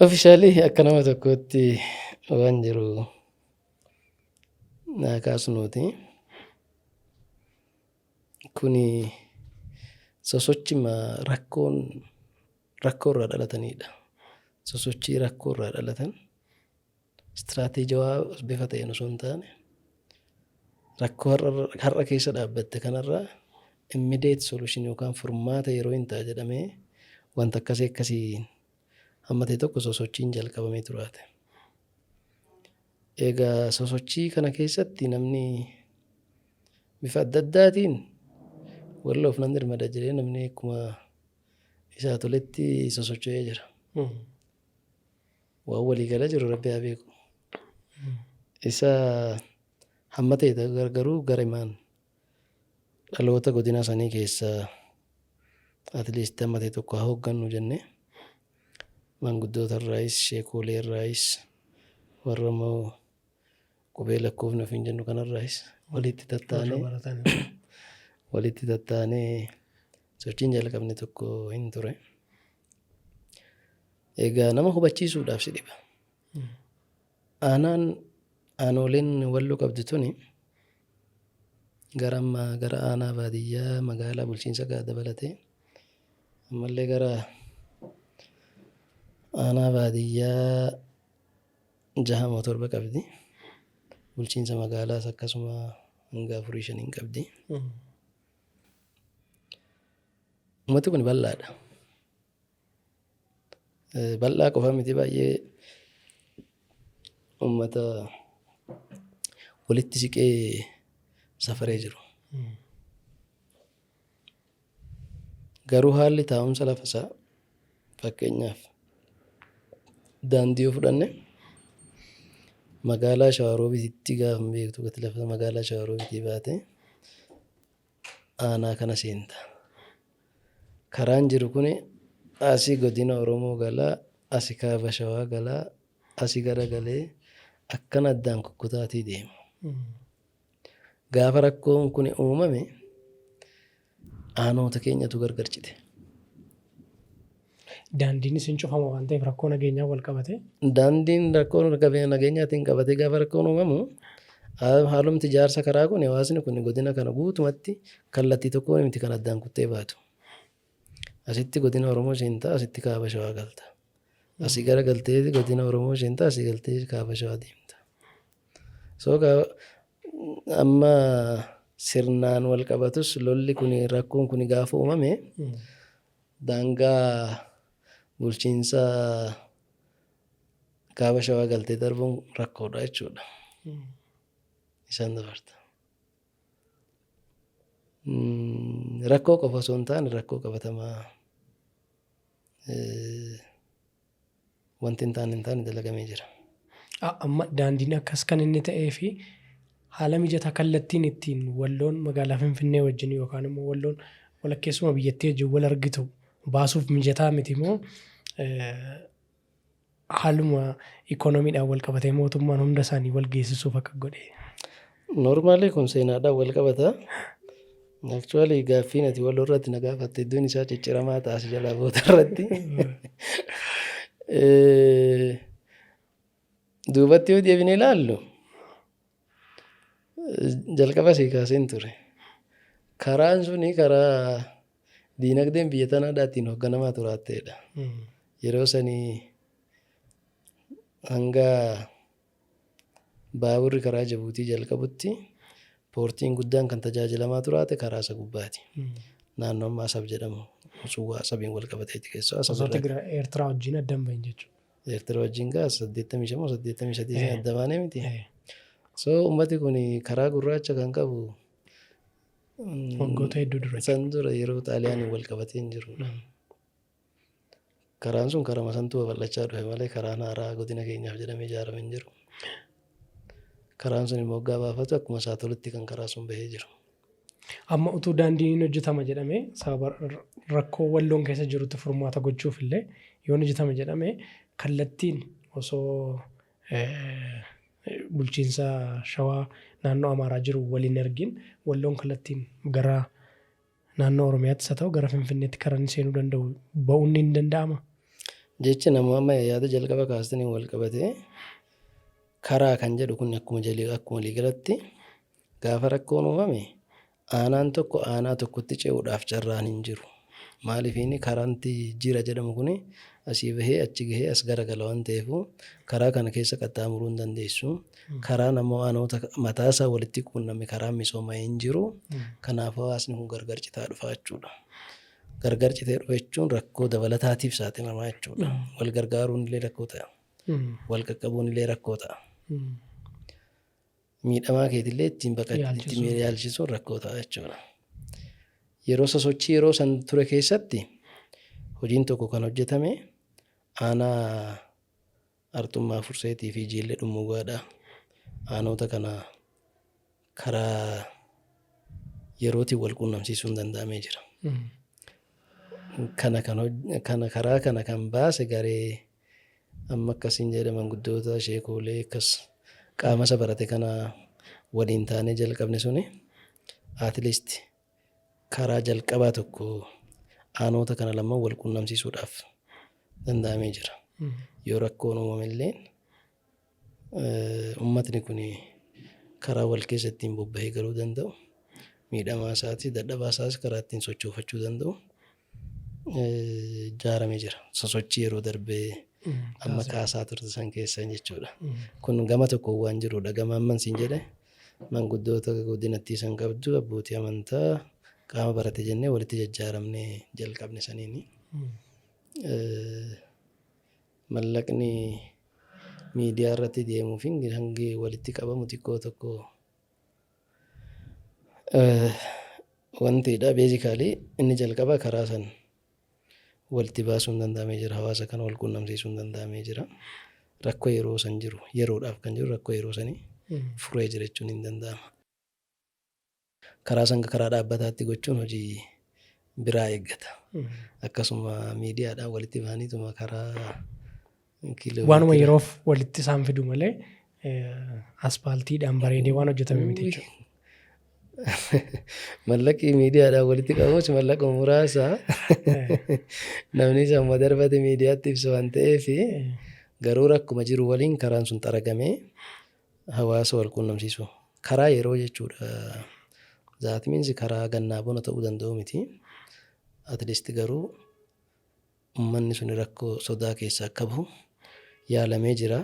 Officially akka nama tokkootti waan jiru naa kaasnuuti. Kuni sosochima rakkoon rakkoo irraa dhalatanidha. Sosochii rakkoo irraa dhalatan istiraateejawaa bifa ta'een osoo hin taane, rakkoo har'a keessa dhaabbatte kanarraa immediate solution yookaan furmaata yeroo hin ta'a jedhamee wanta akkasii akkasii hamma ta'e tokko sosochiin jalqabamee turaate. Egaa sosochii kana keessatti namni bifa adda addaatiin Walloof nan dirmada jedhee namni akkuma isaa toletti sosocho'ee jira. Waan waliigala jiru Rabbi haa beeku. Isa hamma ta'e garuu gara himaan Dhaloota godina sanii keessaa at least amma ta'e tokko haa hooggannu jennee maanguddoota irraayis, sheekoolee irraayis, warra immoo qubee lakkoofne ofiin jennu kanarraayis walitti Warra tattaanee baratan. walitti tattaanee sochiin jalqabne tokko hin ture. Egaa nama hubachiisuudhaaf si dhiba. Aanaan aanoleen Walloo qabdu tuni gara amma gara aanaa baadiyyaa magaalaa bulchiinsa gaa dabalatee ammallee gara aanaa baadiyyaa 6 moo 7 qabdi. Bulchiinsa magaalaas akkasuma hanga afurii shaniin qabdi. Uummati kun bal'aadha. Bal'aa qofa miti, baay'ee uummata walitti siqee safaree jiru. Garuu haalli taa'umsa lafa isaa, fakkeenyaaf daandii yoo fudhanne, magaalaa Shawaroobitti gaafa beektu gati lafa magaalaa Shawaroobitii baate aanaa kana seenta. Karaan jiru kun asii godina Oromoo galaa, asii kaaba Shawaa galaa, asii garagalee akkana addaan kukkutaatii deema. Gaafa rakkoon kun uumame aanoota keenyatu gargar cite. Daandiin isin cufama waan ta'eef rakkoo nageenyaa wal qabate. Daandiin rakkoo nageenyaatiin qabatee gaafa rakkoon uumamu, haalumti ijaarsa karaa kun hawaasni kun godina kana guutumatti kallattii tokkoon miti kan addaan kuttee baatu. Asitti godina Oromoo seentaa, asitti kaaba Shawaa galta. Asii gara galtee godina Oromoo seentaa, asii galtee kaaba Shawaa deemta. So amma sirnaan wal qabatus lolli kun, rakkoon kun gaafa uumame daangaa bulchiinsa kaaba Shawaa galtee darbuun rakkoodha jechuudha. Isaan dabarta. Rakkoo qofa osoo hin taane rakkoo qabatamaa wanti hin taane dalagamee jira. Amma daandiin akkas kan inni ta'ee fi haala mijataa kallattiin ittiin Walloon magaalaa Finfinnee wajjin yookaan immoo Walloon walakkeessuma biyyattii wajjin wal argitu baasuuf mijataa miti moo haaluma ikoonomiidhaan wal qabatee mootummaan hunda isaanii wal geessisuuf akka godhe? Normally kun seenaadhaan wal qabata. Actually gaaffiin ati Walloo irratti na gaafatte iddoon isaa cicciramaa ta'a si jalaa booda irratti. Duubatti yoo deebinee ilaallu, jalqaba sii kaaseen ture. Karaan suni karaa diinagdeen biyya tanaadhaa ittiin hoogganamaa turaatteedha. Yeroo sanii hanga baaburri karaa Jabuutii jalqabutti poortiin guddaan kan tajaajilamaa turaate karaa isa gubbaati. Naannoo amma Asab jedhamu, Tsuwwaa Asabiin wal qabateeti keessoo Asab Osoo irraa. Tigraay Eertiraa wajjin adda hin bahin jechuudha. Eertiraa wajjin gaa 85 moo 83 adda baanee miti. So uummati kun karaa gurraacha kan qabu Waggoota hedduu dura. San dura yeroo Xaaliyaaniin wal qabatee hin jirudha. Karaan sun karama santu babal'achaa dhufe malee karaan haaraa godina keenyaaf jedhamee ijaarame hin jiru. Karaan sun immoo waggaa baafatu akkuma isaa tolutti kan karaa sun bahee jiru. Amma utuu daandiin hin hojjetama jedhamee, sababa rakkoo Walloon keessa jirutti furmaata gochuuf illee yoon hojjetama jedhamee, kallattiin osoo bulchiinsa Shawaa naannoo Amaaraa jiru waliin argin Walloon kallattiin gara naannoo Oromiyaattis haa ta'u gara Finfinneetti karaan seenuu danda'u ba'uun ni danda'ama. Jechi nama amma yaada jalqaba kaastaniin wal qabatee karaa kan jedhu kun akkuma jalii akkuma waliigalatti gaafa rakkoon uumame aanaan tokko aanaa tokkotti ce'uudhaaf carraan hin jiru. Maaliif inni karaanti jira jedhamu kun asii bahee achi gahee as garagala waan ta'eef karaa kana keessa qaxxaamuruu hin dandeessu. Karaan ammoo aanoota mataasaa walitti quunname karaan misoomaa hin jiru. Kanaaf hawaasni kun gargar citaa dhufa jechuudha. Gargar citee dhufa jechuun rakkoo dabalataatiif saaxilamaa jechuudha. Wal gargaaruun illee rakkoo ta'a. Wal qaqqabuun illee rakkoo ta'a. Miidhamaa keetillee ittiin Yaalchisuun. Ittiin yaalchisuun rakkoo ta'a jechuudha. Yeroo sosochii yeroo san ture keessatti hojiin tokko kan hojjetame aanaa Arxummaa Furseetii fi Jiillee Dhummuugaadha. Aanoota kana karaa Yerootiin wal quunnamsiisuun danda'amee jira. Kana kan kana karaa kana kan baase garee amma akkasiin jedhe, manguddoota, sheekoolee, akkas qaama isa barate kana waliin taanee jalqabne suni at least karaa jalqabaa tokko aanoota kana lamaan wal quunnamsiisuudhaaf danda'amee jira. Yoo rakkoon uumame illee uummatni kun karaa wal keessa ittiin bobbahee galuu danda'u, miidhamaa isaatis dadhabaa isaas karaa ittiin sochoofachuu danda'u ijaaramee jira. Sosochii yeroo darbee amma kaasaa turte san keessa jechuudha. Kun gama tokko waan jirudha. Gama amman siin jedhe, manguddoota godinattii san qabdu, abbootii amantaa, qaama barate jennee walitti jajjaaramnee jalqabne saniini. Mallaqni miidiyaa irratti deemuu fi hangi walitti qabamu xiqqoo tokko wantidha. Basically inni jalqaba karaa san walitti baasuun danda'amee jira. Hawaasa kana wal quunnamsiisuun danda'amee jira. Rakkoo yeroo san jiru, yeroodhaaf kan jiru, rakkoo yeroo sanii furee jira jechuun hin danda'ama. Karaa san karaa dhaabbataatti gochuun hojii biraa eeggata. Akkasuma miidiyaadhaan walitti bahaniituma karaa Waanuma yeroof walitti isaan fidu malee aspaaltiidhaan bareedee waan hojjetame miti jechuudha. Mallaqi miidiyaadhaan walitti qabamus mallaqa muraasa, namni isaan darbate miidiyaatti ibsu waan ta'eef, garuu rakkuma jiru waliin karaan sun xaragamee hawaasa wal quunnamsiisu. Karaa yeroo jechuudha. That means karaa gannaa bona ta'uu danda'u miti. At least garuu uummanni sun rakkoo sodaa keessaa akka bahu yaalamee jira.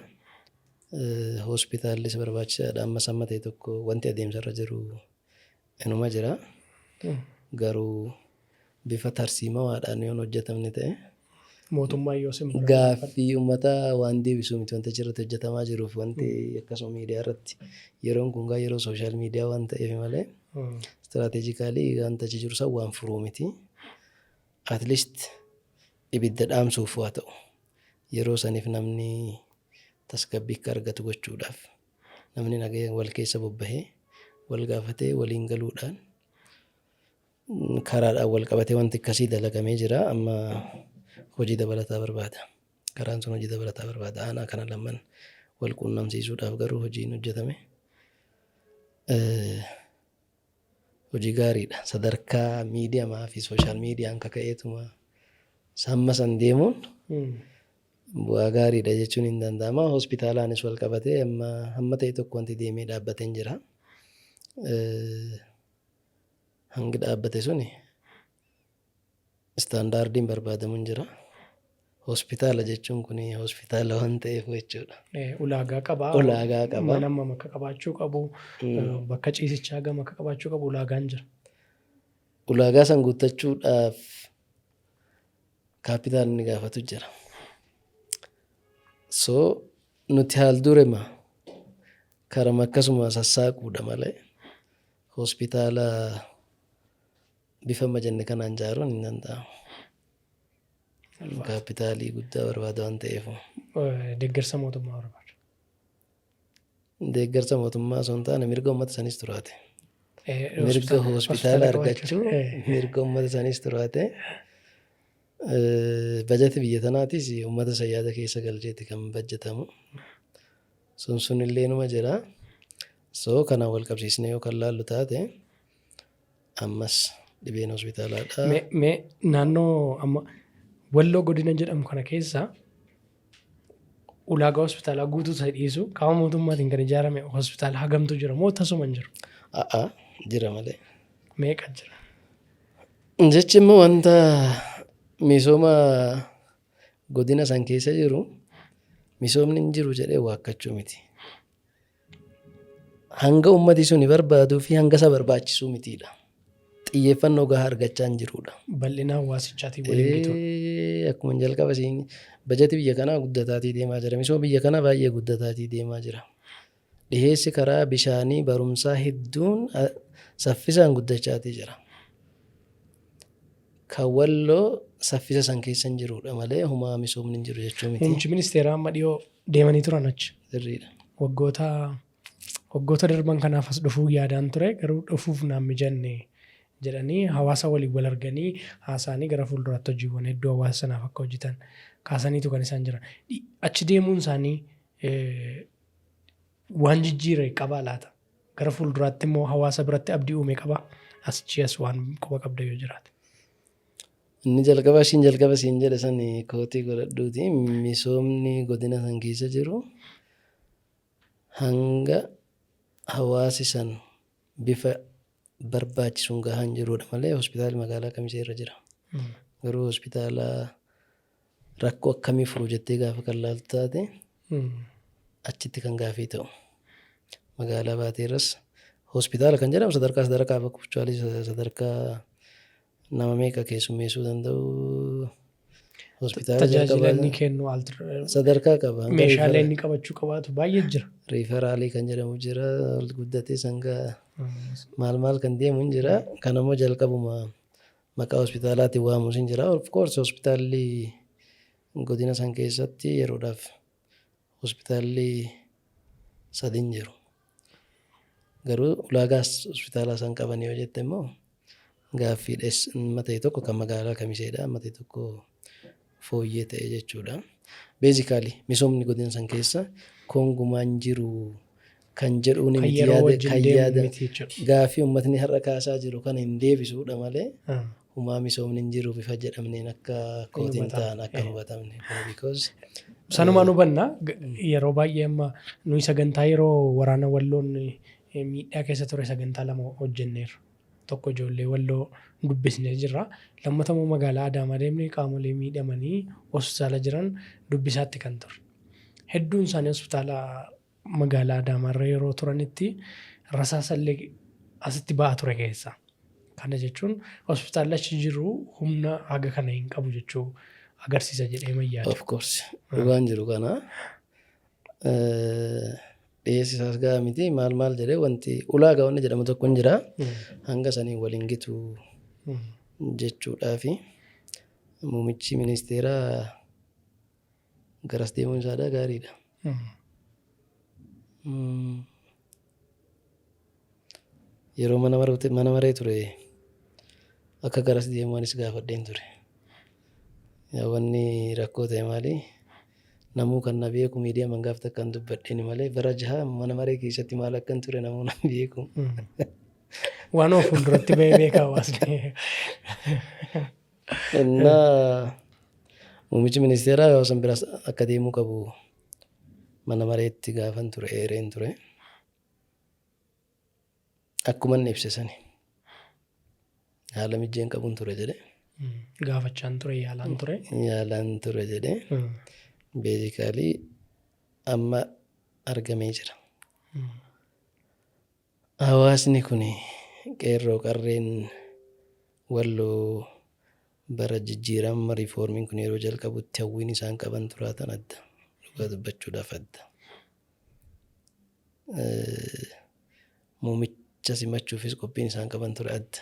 Hospitaallis barbaachisaadha. Ammas amma ta'e tokko wanti adeemsarra jiru inuma jira. Garuu bifa tarsiimawaadhaan yoon hojjetamne ta'e Mootummaa yoo sin bira gaaffii uummataa waan deebisuu miti wanti achirratti hojjetamaa jiruuf, wanti akkasuma miidiyaa irratti yeroon kun gaa yeroo social media waan ta'eef malee strategically wanta achi jiru san waan furuu miti. At least ibidda dhaamsuuf waa ta'u, yeroo saniif namni tasgabbii akka argatu gochuudhaaf, namni nagaya wal keessa bobbahee wal gaafatee waliin galuudhaan karaadhaan wal qabatee wanti akkasii dalagamee jira. Amma hojii dabalataa barbaada. Karaan sun hojii dabalataa barbaada. Aanaa kana lamaan wal quunnamsiisuudhaaf garuu hojiin hojjetame hojii gaariidha. Sadarkaa miidiyamaa fi social mediaan kaka'eetuma hamma san deemuun bu'aa gaariidha jechuun hin danda'ama. Hospitaalaanis wal qabatee amma hamma ta'e tokko wanti deemee dhaabbatee jira. Hangi dhaabbate suni standardiin barbaadamu hin jira. Hospitaala jechuun kun hospitaala waan ta'eef jechuudha. Ulaagaa qabaa. Ulaagaa qaba. Mana hammam akka qabaachuu qabu, bakka ciisichaa gama akka qabaachuu qabu ulaagaan jira. Ulaagaa san guuttachuudhaaf capital inni gaafatu jira. So nuti haal durema karama akkasuma sassaaquudha malee hospitaala bifa amma jenne kanaan ijaaruun hin danda'amu. Capitalii guddaa barbaada waan ta'eef. Deeggarsa mootummaa barbaada. Deeggarsa mootummaa osoo hin taane mirga uummata sanis turaate. Mirga hospitaala argachuu mirga uummata sanis turaate. Bajati biyya tanaatis uummata san yaada keessa galcheeti kan bajjatamu. Sun sunillee numa jira. So kanaan wal qabsiisnee yoo kan laallu taate ammas dhibeen hospitaalaadha. Mee naannoo amma Walloo godina jedhamu kana keessa ulaagaa hospitaalaa guutuu ta'e dhiisu, qaama mootummaatiin kan ijaarame hospitaala hagamtu jira moo tasuma hin jiru? A'a, jira malee. Meeqa jira? Jechi immoo wanta misooma godina san keessa jiru misoomni hin jiru jedhee waakkachuu miti. Hanga ummati suni barbaaduu fi hanga isa barbaachisuu mitiidha. Xiyyeeffannoo gahaa argachaa hin jirudha. Bal'ina hawaasichaatiin waliin gituudha. Akkuma jalqaba siin bajati biyya kanaa guddataatii deemaa jira. Misooma biyya kanaa baay'ee guddataatii deemaa jira. Dhiheessi karaa bishaanii, barumsaa hedduun saffisaan guddachaatii jira. Kan Walloo saffisa san keessa hin jirudha malee humaa misoomni hin jiru jechuu miti. Muummichi ministeeraa amma dhiyoo deemanii turan achi. Sirriidha. Waggoota darban kanaaf as dhufuu yaadaan ture, garuu dhufuuf naan mijanne. Jedhanii hawaasa waliin wal arganii haasa'anii gara fuulduraatti hojiiwwan hedduu hawaasa sanaaf akka hojjetan kaasaniitu kan isaan jiran. Achi deemuun isaanii waan jijjiire qabaa laata? Gara fuulduraatti immoo hawaasa biratti abdii uume qabaa? Achi as waan quba qabda yoo jiraate. Inni jalqaba ishiin jalqaba siin jedhe san kootii godhadhuuti, misoomni godina san keessa jiru hanga hawaasi san bifa barbaachisuun gahaa hin jirudha malee hospitaalli magaalaa Kamisee irra jira. Garuu hospitaala rakkoo akkamii furu jettee gaafa kan laaltu taate, achitti kan gaafii ta'u. Magaalaa Baateerras hospitaala kan jedhamu sadarkaa sadarkaa bakka sadarkaa nama meeqa keessummeessuu danda'u hospitaala Tajaajila jalqabaa inni kennu sadarkaa qaba. Hanga meeshaalee inni qabachuu qabaatu baay'ee jira. Referral kan jedhamu jira, ol guddatee sangaa maal maal kan deemu hin jira. Kan ammoo jalqabuma maqaa hospitaalaatiin waamus hin jira. Of course, hospitaalli godina san keessatti yeroodhaaf hospitaalli sadi hin jiru. Garuu ulaagaa hospitaalaa san qaban yoo jette immoo gaaffiidha. Amma ta'e tokko kan magaalaa Kamiseedha. Amma ta'e tokko fooyyee ta'e jechuudha. Basically, misoomni godina san keessa kongumaan jiru kan jedhuun Kan miti yeroo yaada wajjin kan deemu yaada miti jechuudha. Gaaffii uummatni har'a kaasaa jiru kana hin deebisuudha malee humaa misoomni hin jiru bifa jedhamneen akka kootiin hubatamne. Ta'an akka hin hubatamne. Because Sanumaan hubanna. Yeroo baay'ee amma nuyi sagantaa yeroo waraana Walloon miidhaa keessa ture sagantaa lama hojjenneerra. Tokko ijoollee Walloo dubbisnee jirra. Lammata immoo magaalaa Adaamaa deemnee qaamolee miidhamanii hospitaala jiran dubbisaatti kan turre. Hedduun isaanii hospitaala magaalaa Adaamaarra yeroo turanitti rasaasallee asitti ba'aa ture keessa. Kana jechuun hospitaalli achi jiru humna haga kana hin qabu jechuu agarsiisa jedhee mayyaada. Of course, dhugaan jiru kana dhiyeessi isaas gahaa miti, maal maal jedhee wanti ulaagaa wanni jedhamu tokko hin jira. Hanga saniin waliin gitu jechuudhaafi muummichi ministeeraa garas deemuun isaadha gaariidha. Yeroo mana maree ture akka garas deemu anis gaafadheen ture. Yaa, wanni rakkoo ta'e maali? Namuu kan na beeku miidiyaa mangaaf takka hin dubbadheen malee bara 6 mana maree keessatti maal akkan ture namuu na beeku. Waan of fuulduratti bahee beeka hawaasni. Innaa muummichi ministeeraa yoo san biras akka deemuu qabu mana mareetti gaafan ture eereen ture. Akkuma inni ibse sani haala mijjeen qabuun ture jedhe. Gaafachaan ture, yaalaan ture. Yaalaan ture jedhe. Basically, amma argamee jira. Hawaasni kun qeerroo qarreen Walloo bara jijjiirama riifoormiin kun yeroo jalqabutti hawwiin isaan qaban turaatan adda. Dhugaa dubbachuudhaaf adda. Muumicha simachuufis qophiin isaan qaban ture adda.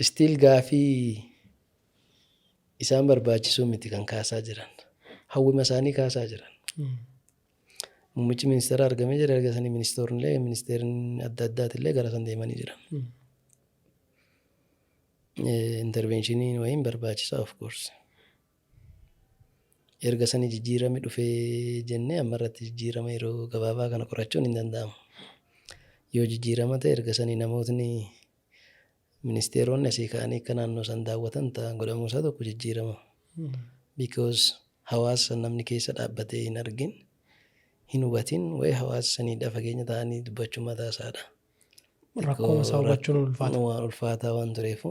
Still gaafii isaan barbaachisuu miti kan kaasaa jiran. Hawwima isaanii kaasaa jiran. Muummichi ministeeraa argamee jira. Erga sanii ministeerri ministeerri adda addaatillee gara san deemanii jiran. Interventioniin wayiin barbaachisaa, of course. Erga sanii jijjiirame dhufee jennee ammarratti jijjiirama yeroo gabaabaa kana qorachuun hin danda'amu. Yoo jijjiirama ta'e, erga sanii namootni ministeeronni asii ka'anii akka naannoo san daawwatan ta'an godhamuu isaa tokko jijjiirama. Because hawaasa san namni keessa dhaabbatee hin argin, hin hubatin, waa'ee hawaasa saniidha fageenya ta'anii dubbachuun mataa isaadha. Rakkoo isaa hubachuun ulfaata. Waan ulfaataa waan tureefu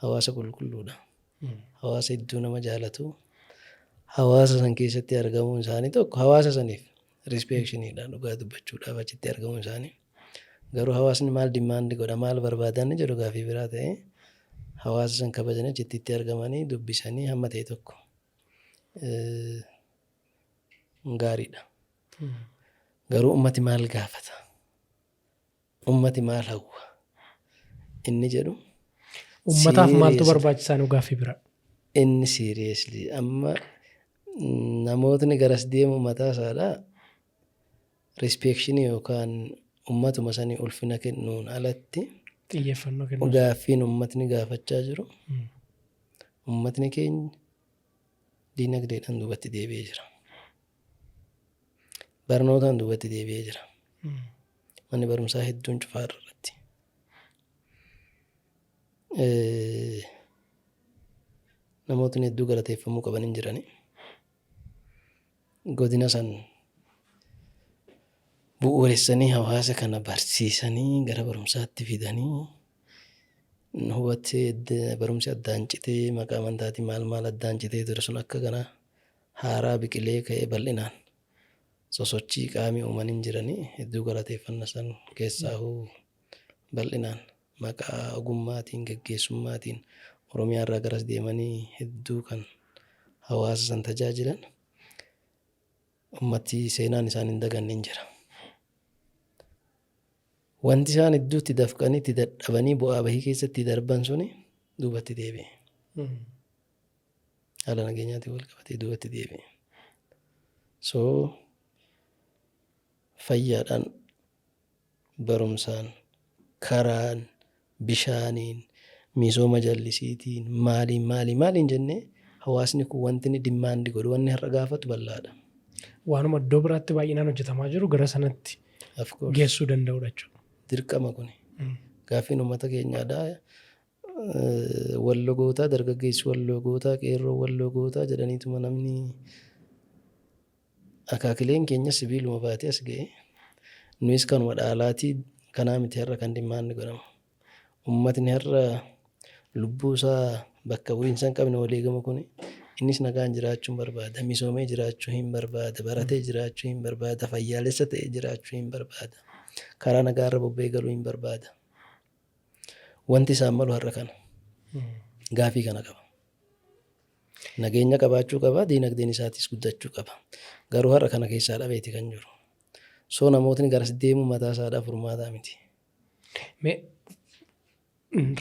hawaasa qulqulluudha. Hawaasa hedduu nama jaalatu. Hawaasa san keessatti argamuun isaanii tokko hawaasa saniif respectioniidha, dhugaa dubbachuudhaaf achitti argamuun isaanii. Garuu hawaasni maal demand godha, maal barbaadan jedhu gaafii biraa ta'e, hawaasa san kabajanii achitti itti argamanii dubbisanii hamma ta'e tokko gaariidha. Garuu ummati maal gaafata? Ummati maal hawwa? Inni jedhu Ummataaf maaltu barbaachisaa nu gaaffii bira. Inni seriously amma namootni garas deemu mataa isaadha. Respectionii yookaan ummatuma sanii ulfina kennuun alatti Xiyyeeffannoo kennuu. Gaaffiin ummatni gaafachaa jiru, ummatni keenya diinagdeedhaan duubatti deebi'ee jira. Barnootaan duubatti deebi'ee jira. Manni barumsaa hedduun cufaa irratti. Namootni hedduu galateeffamuu qaban hin jirani. Godina san bu'uuressanii, hawaasa kana barsiisanii, gara barumsaatti fidanii, hubattee, barumsi addaan citee, maqaa amantaatiin maal maal addaan citee ture sun akka kana haaraa biqilee ka'ee bal'inaan sosochii qaamii uuman hin jiranii. Hedduu galateeffanna. San keessaahuu bal'inaan maqaa ogummaatiin, geggeessummaatiin Oromiyaa irraa garas deemanii hedduu kan hawaasa san tajaajilan, ummatti seenaan isaan hin daganne hin jira. Wanti isaan hedduutti dafqanii, itti dadhabanii, bu'aa bahii keessatti darban suni duubatti deebi'e. Haala nageenyaatiin wal qabatee duubatti deebi'e. So fayyaadhaan, barumsaan, karaan, bishaaniin, misooma jallisiitiin, maaliin maaliin maaliin jennee hawaasni kun wanti inni demand godhu, wanni har'a gaafatu bal'aadha. Waanuma iddoo biraatti baay'inaan hojjetamaa jiru gara sanatti Of course. geessuu danda'udha jechuudha. Dirqama kuni. Gaaffiin uummata keenyaadha. Walloo gootaa, dargaggeessi walloo gootaa, qeerroo walloo gootaa jedhaniituma namni akaakileen keenya sibiiluma baatee as ga'e. Nuyis kanuma dhaalaatii kanaa miti har'a kan demand godhamu. Uummatni har'a lubbuu isaa bakka bu'iinsa hin qabne wareegamu kuni innis nagaan jiraachuu hin barbaada. Misoomee jiraachuu hin barbaada. Baratee jiraachuu hin barbaada. Fayyaalessa ta'ee jiraachuu hin barbaada. Karaa nagaa irra bobba'ee galuu hin barbaada. Wanti isaan malu har'a kana. Gaafii kana qaba. Nageenya qabaachuu qaba. Diinagdeen isaatis guddachuu qaba. Garuu har'a kana keessaa dhabeeti kan jiru. So namootni garas deemuu mataa isaadhaaf furmaataa miti. Mee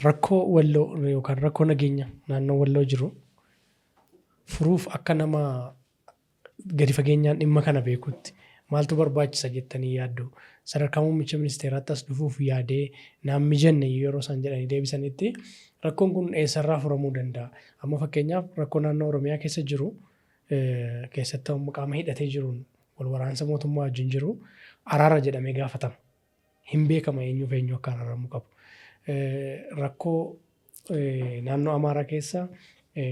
rakkoo Walloo yookaan rakkoo nageenya naannoo Walloo jiru furuuf akka nama gadi fageenyaan dhimma kana beekutti maaltu barbaachisa jettanii yaaddu? Sadarkaa muummicha ministeeraatti as dhufuuf yaadee naan mijanne yeroo isaan jedhanii deebisanitti, rakkoon kun eessarraa furamuu danda'a? Amma fakkeenyaaf rakkoo naannoo Oromiyaa keessa jiru keessattuu amma qaama hidhatee jiruun wal waraansa mootummaa wajjin jiru araara jedhamee gaafatama. Hin beekama eenyuuf eenyu akka araaramuu qabu. Rakkoo naannoo Amaaraa keessa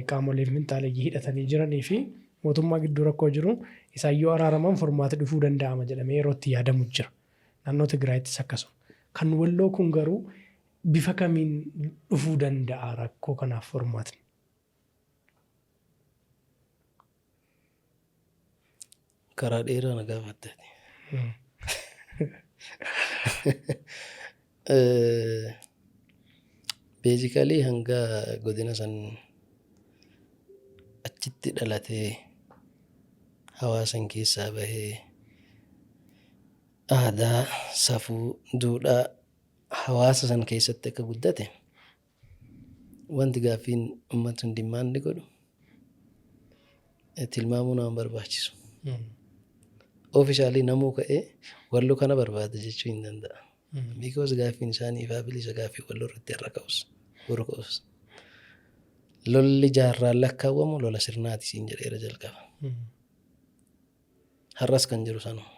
qaamolee finxaaleeyyii hidhatanii jiranii fi mootummaa gidduu rakkoo jiru isaan yoo araaraman furmaati dhufuu danda'ama jedhamee yeroo itti yaadamu jira. Naannoo Tigraayittis akkasuma. Kan Walloo kun garuu bifa kamiin dhufuu danda'a rakkoo kanaaf furmaatni? Karaa dheeraa na gaafatte ati. Basically hanga godina san achitti dhalatee, hawaasan keessaa bahee, aadaa, safuu, duudhaa hawaasa san keessatti akka guddate, wanti gaaffiin uummata sun demand godhu tilmaamuu nama barbaachisu. Officially namuu ka'ee Walloo kana barbaada jechuu hin danda'a. Because gaaffiin isaanii ifaa bilisa. Gaaffii Walloo irratti har'a ka'us boru ka'us. Lolli jaarraan lakkaawwamu lola sirnaati siin jedheera jalqaba. Har'as kan jiru sanuma.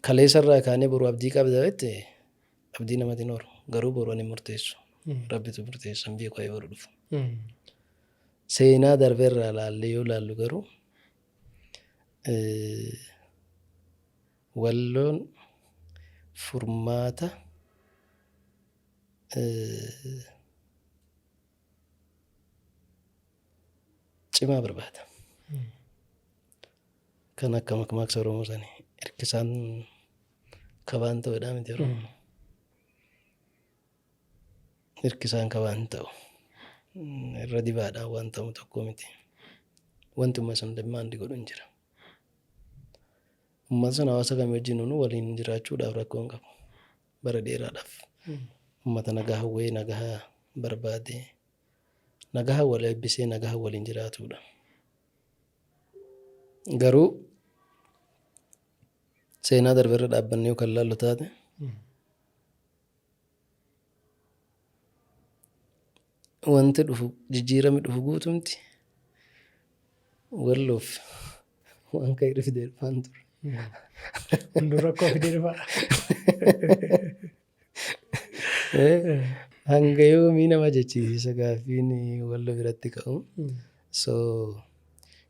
Kaleessa irraa kaanee boru abdii qabda jette, abdii namatti hin horu. Garuu boru ani murteessu. Rabbitu murteessa, hin beeku ayii boru dhufu. Seenaa darbeerraa laallee yoo laallu garuu Walloon furmaata cimaa barbaada. Kan akka makmaaksa Oromoo sanii hirkisaan kabaan ta'uudha miti Oromoon. Hirkisaan kabaan ta'u irra dibaadhaan waan ta'u tokko miti. Wanti uummata sun demand godhu hin jira. Uummata sun hawaasa kamii wajjin waliin jiraachuudhaaf rakkoo hin qabu. Bara dheeraadhaaf. Uummata nagaa hawwee, nagaa barbaade, nagaa wal eebbisee, nagaa waliin jiraatudha. Garuu Seenaa darbe irra dhaabbannee yoo kan laallu taate, wanti dhufu, jijjiiramni dhufu guutumti Walloof waan ka'e fidee dhufaan ture. Hunduu rakkoo fidee dhufa. Hanga yoomii nama jechisiisa gaaffiin Walloo biratti ka'u. So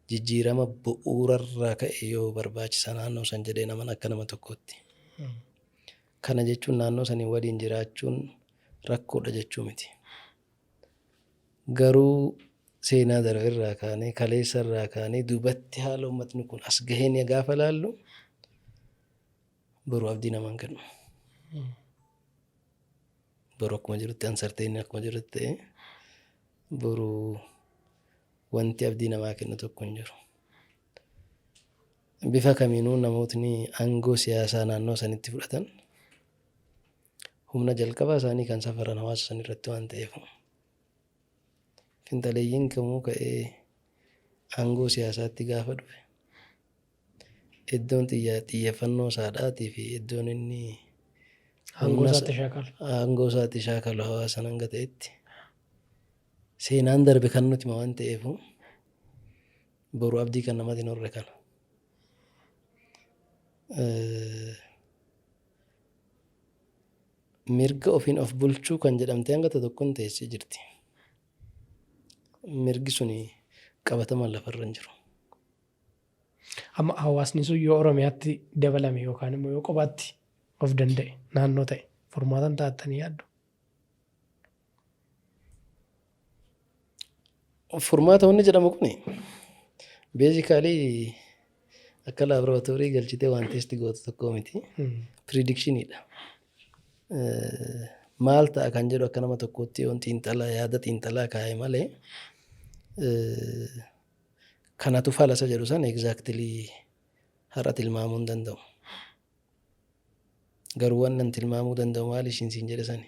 jijjiirama bu'uurarraa ka'e yoo barbaachisa naannoo san jedhee naman akka nama tokkootti. Kana jechuun naannoo sanii waliin jiraachuun rakkoodha jechuu miti. Garuu seenaa darbe irraa kaanee, kaleessa irraa kaanee duubatti haala uummatni kun as gaheen gaafa laallu boru abdii namaan kennu. Boru akkuma jirutti, uncertain akkuma jirutti ta'e, boru wanti abdii namaa kennu tokko hin jiru. Bifa kamiinuu namootni aangoo siyaasaa naannoo sanitti fudhatan humna jalqabaa isaanii kan safaran hawaasa san irratti waan ta'eef, finxaleeyyiin kamuu ka'ee aangoo siyaasaatti gaafa dhufe iddoon xiyyeeffannoo isaadhaatii fi iddoon inni aangoo isaatti shaakalu, aangoo isaatti shaakalu hawaasa hanga ta'etti seenaan darbe kan nuti waan ta'eef, boru abdii kan namatti hin horre kana. Mirga ofiin of bulchuu kan jedhamte hanga tokkoon teessee jirti. Mirgi suni qabatamaan lafarra hin jiru. Amma hawaasni sun yoo Oromiyaatti dabalame yookaan immoo yoo kophaatti of danda'e naannoo ta'e furmaatan taatanii yaaddu? Furmaata wanni jedhamu kuni basically akka laaboraatoorii galchitee waan test gootu tokko miti. Predictioniidha. Maal ta'a kan jedhu akka nama tokkootti yoon xiinxalaa, yaada xiinxalaa kaa'e malee, kanatu falasa jedhu san exactly har'a tilmaamuu hin danda'u. Garuu waan nan tilmaamuu danda'u maali ishiin siin jedhe sani.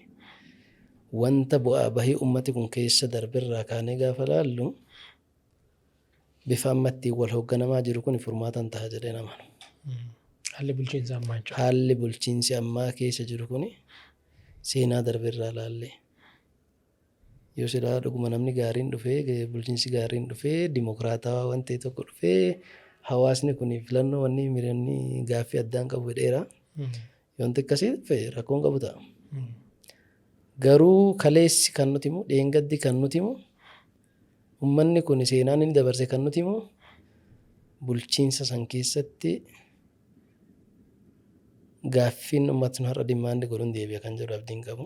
Wanta bu'aa bahii ummati kun keessa darbirraa kaanee gaafa laallu, bifa amma ittiin wal hoogganamaa jiru kun furmaatan ta'a jedhee amanu. Haalli bulchiinsa ammaa jechuudha. Haalli bulchiinsi ammaa keessa jiru kun seenaa darbirraa laallee, yoo silaa dhuguma namni gaariin dhufee, bulchiinsi gaariin dhufee, dimokiraatawaa waan ta'e tokko dhufee, hawaasni kun filannoo wanni miranni gaaffii addaan qabu jedheera. Wanti akkasii dhufe rakkoon qabu ta'a. Garuu kaleessi kan nuti himu, dheengaddi kan nuti himu, uummanni kun seenaan inni dabarse kan nuti himu, bulchiinsa san keessatti gaaffiin uummatni har'a demand godhuun deebi'a kan jedhu abdiin qabu.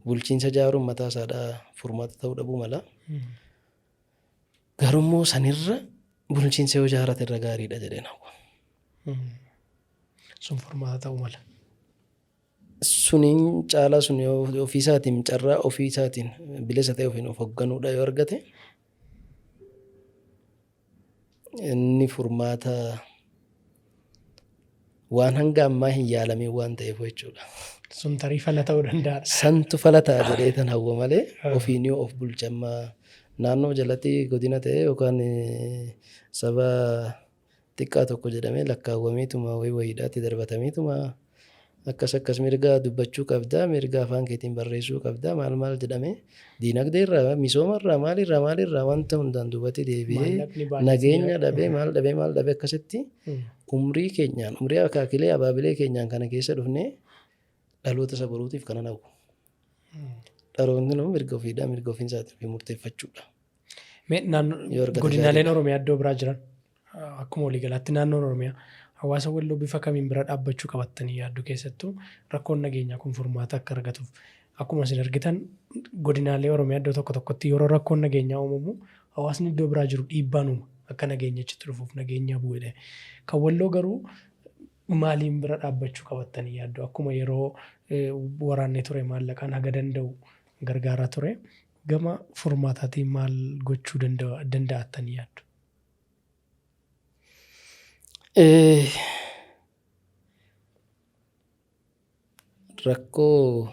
Bulchiinsa ijaaruun mataa isaadhaa furmaata ta'uu dhabuu mala. Garuu sanirra bulchiinsa yoo ijaarate irra gaariidha jedhee hawwa. Sun furmaata ta'uu mala. Suniin caalaa sun yoo ofiisaatiin carraa ofiisaatiin bilisa ta'e ofiin of hoogganuudha yoo argate, inni furmaata waan hanga ammaa hin yaalamin waan ta'eef jechuudha. Sun tarii fala ta'uu danda'a. Santu fala ta'a jedhee tan hawwa malee, ofiin yoo of bulchammaa naannoo jalatti godina ta'e yookaan saba xiqqaa tokko jedhamee lakkaawwameetuma wayii wayiidhaatti darbatameetuma akkas akkas mirga dubbachuu qabdaa, mirga afaan keetiin barreessuu qabdaa, maal maal jedhamee diinagdee irraa, misooma irraa, maalirraa maalirraa wanta hundaan duubatti deebi'ee Maallaqni baay'ee nageenya dhabee, maal dhabee maal dhabee, akkasitti umrii keenyaan, umrii akaakilee abaabilee keenyaan kana keessa dhufnee dhaloota isa boruutiif kana hawwu. Dhaloonni nama mirga ofiidhaa, mirga ofiin isaatii ofii murteeffachuudha. Mee naannoo Yoo argate godinaaleen gaariidha. Oromiyaa iddoo biraa jiran, akkuma waliigalaatti naannoon Oromiyaa hawaasa Walloo bifa kamiin bira dhaabbachuu qabattanii yaaddu, keessattuu rakkoon nageenyaa kun furmaata akka argatuuf? Akkuma isin argitan godinaalee Oromiyaa iddoo tokko tokkotti yeroo rakkoon nageenyaa uumamu hawaasni iddoo biraa jiru dhiibbaan uuma akka nageenya achitti dhufuuf, nageenyaa bu'edha. Kan Walloo garuu maaliin bira dhaabbachuu qabattanii yaaddu? Akkuma yeroo waraanni ture maallaqaan haga danda'u gargaaraa ture, gama furmaataatiin maal gochuu danda'attanii yaaddu? Rakkoo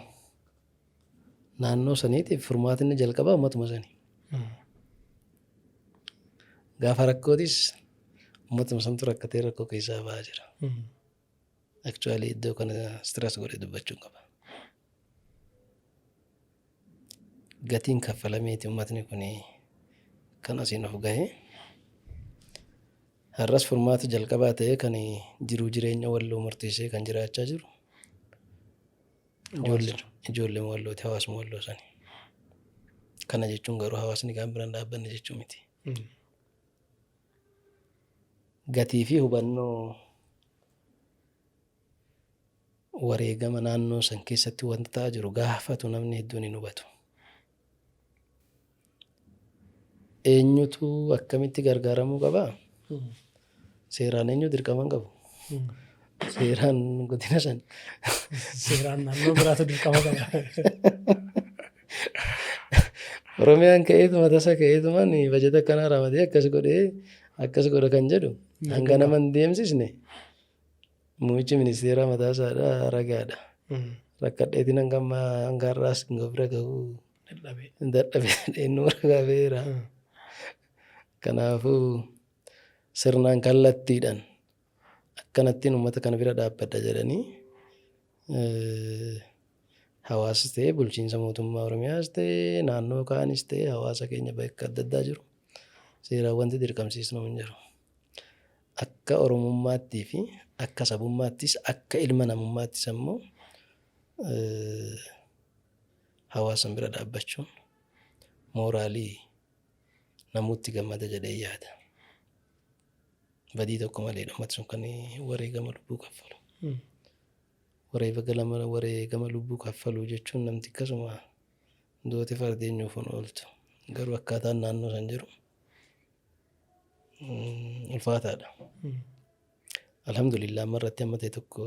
naannoo saniitiif furmaatinni jalqabaa uummatuma sani. Gaafa rakkootis uummatuma santu rakkatee rakkoo keessaa ba'aa jira. Actually iddoo kana stress godhee dubbachuun qaba. Gatiin kaffalameeti uummatni kun kan asiin of gahe. Har'as furmaata jalqabaa ta'ee kan jiruu jireenya Walloo murteessee kan jiraachaa jiru ijoollee Wallooti, hawaasuma Walloo sani. Kana jechuun garuu hawaasni kaan biraan dhaabbanne jechuu miti. Gatii fi hubannoo wareegama naannoo san keessatti wanta ta'aa jiru gaafatu namni hedduun hin hubatu. Eenyutu akkamitti gargaaramuu qabaa? Seeraan eenyu dirqama hin qabu. Seeraan godina san. Seeraan naannoo biraatu dirqama qaba. Oromiyaan ka'eetuma tasa ka'eetumaan bajeta akkanaa ramadee akkas godhee akkas godha kan jedhu hanga nama hin deemsisne muummichi ministeeraa mataa isaadha ragaadha. Rakkadheetiin hanga ammaa hanga har'aas bira gahuu Dadhabee. Dadhabee innuu ragaa ba'eera. Kanaafuu sirnaan kallattiidhaan akkanattiin uummata kana bira dhaabbadha jedhanii hawaasas ta'ee bulchiinsa mootummaa Oromiyaas ta'ee naannoo kaanis ta'ee hawaasa keenya bakka adda addaa jiru seeraan wanti dirqamsiisnu hin jiru. Akka Oromummaattii fi akka sabummaattis akka ilma namummaattis ammoo hawaasa bira dhaabbachuun mooraalii namuutti gammada jedhee yaada. Badii tokko malee uummati sun kan wareegama lubbuu kaffalu. Wareegama lubbuu kaffaluu jechuun namti akkasuma duute fardeenyuuf hin ooltu. Garuu akkaataan naannoo san jiru ulfaataadha. Alhamdulillah, amma irratti amma ta'e tokko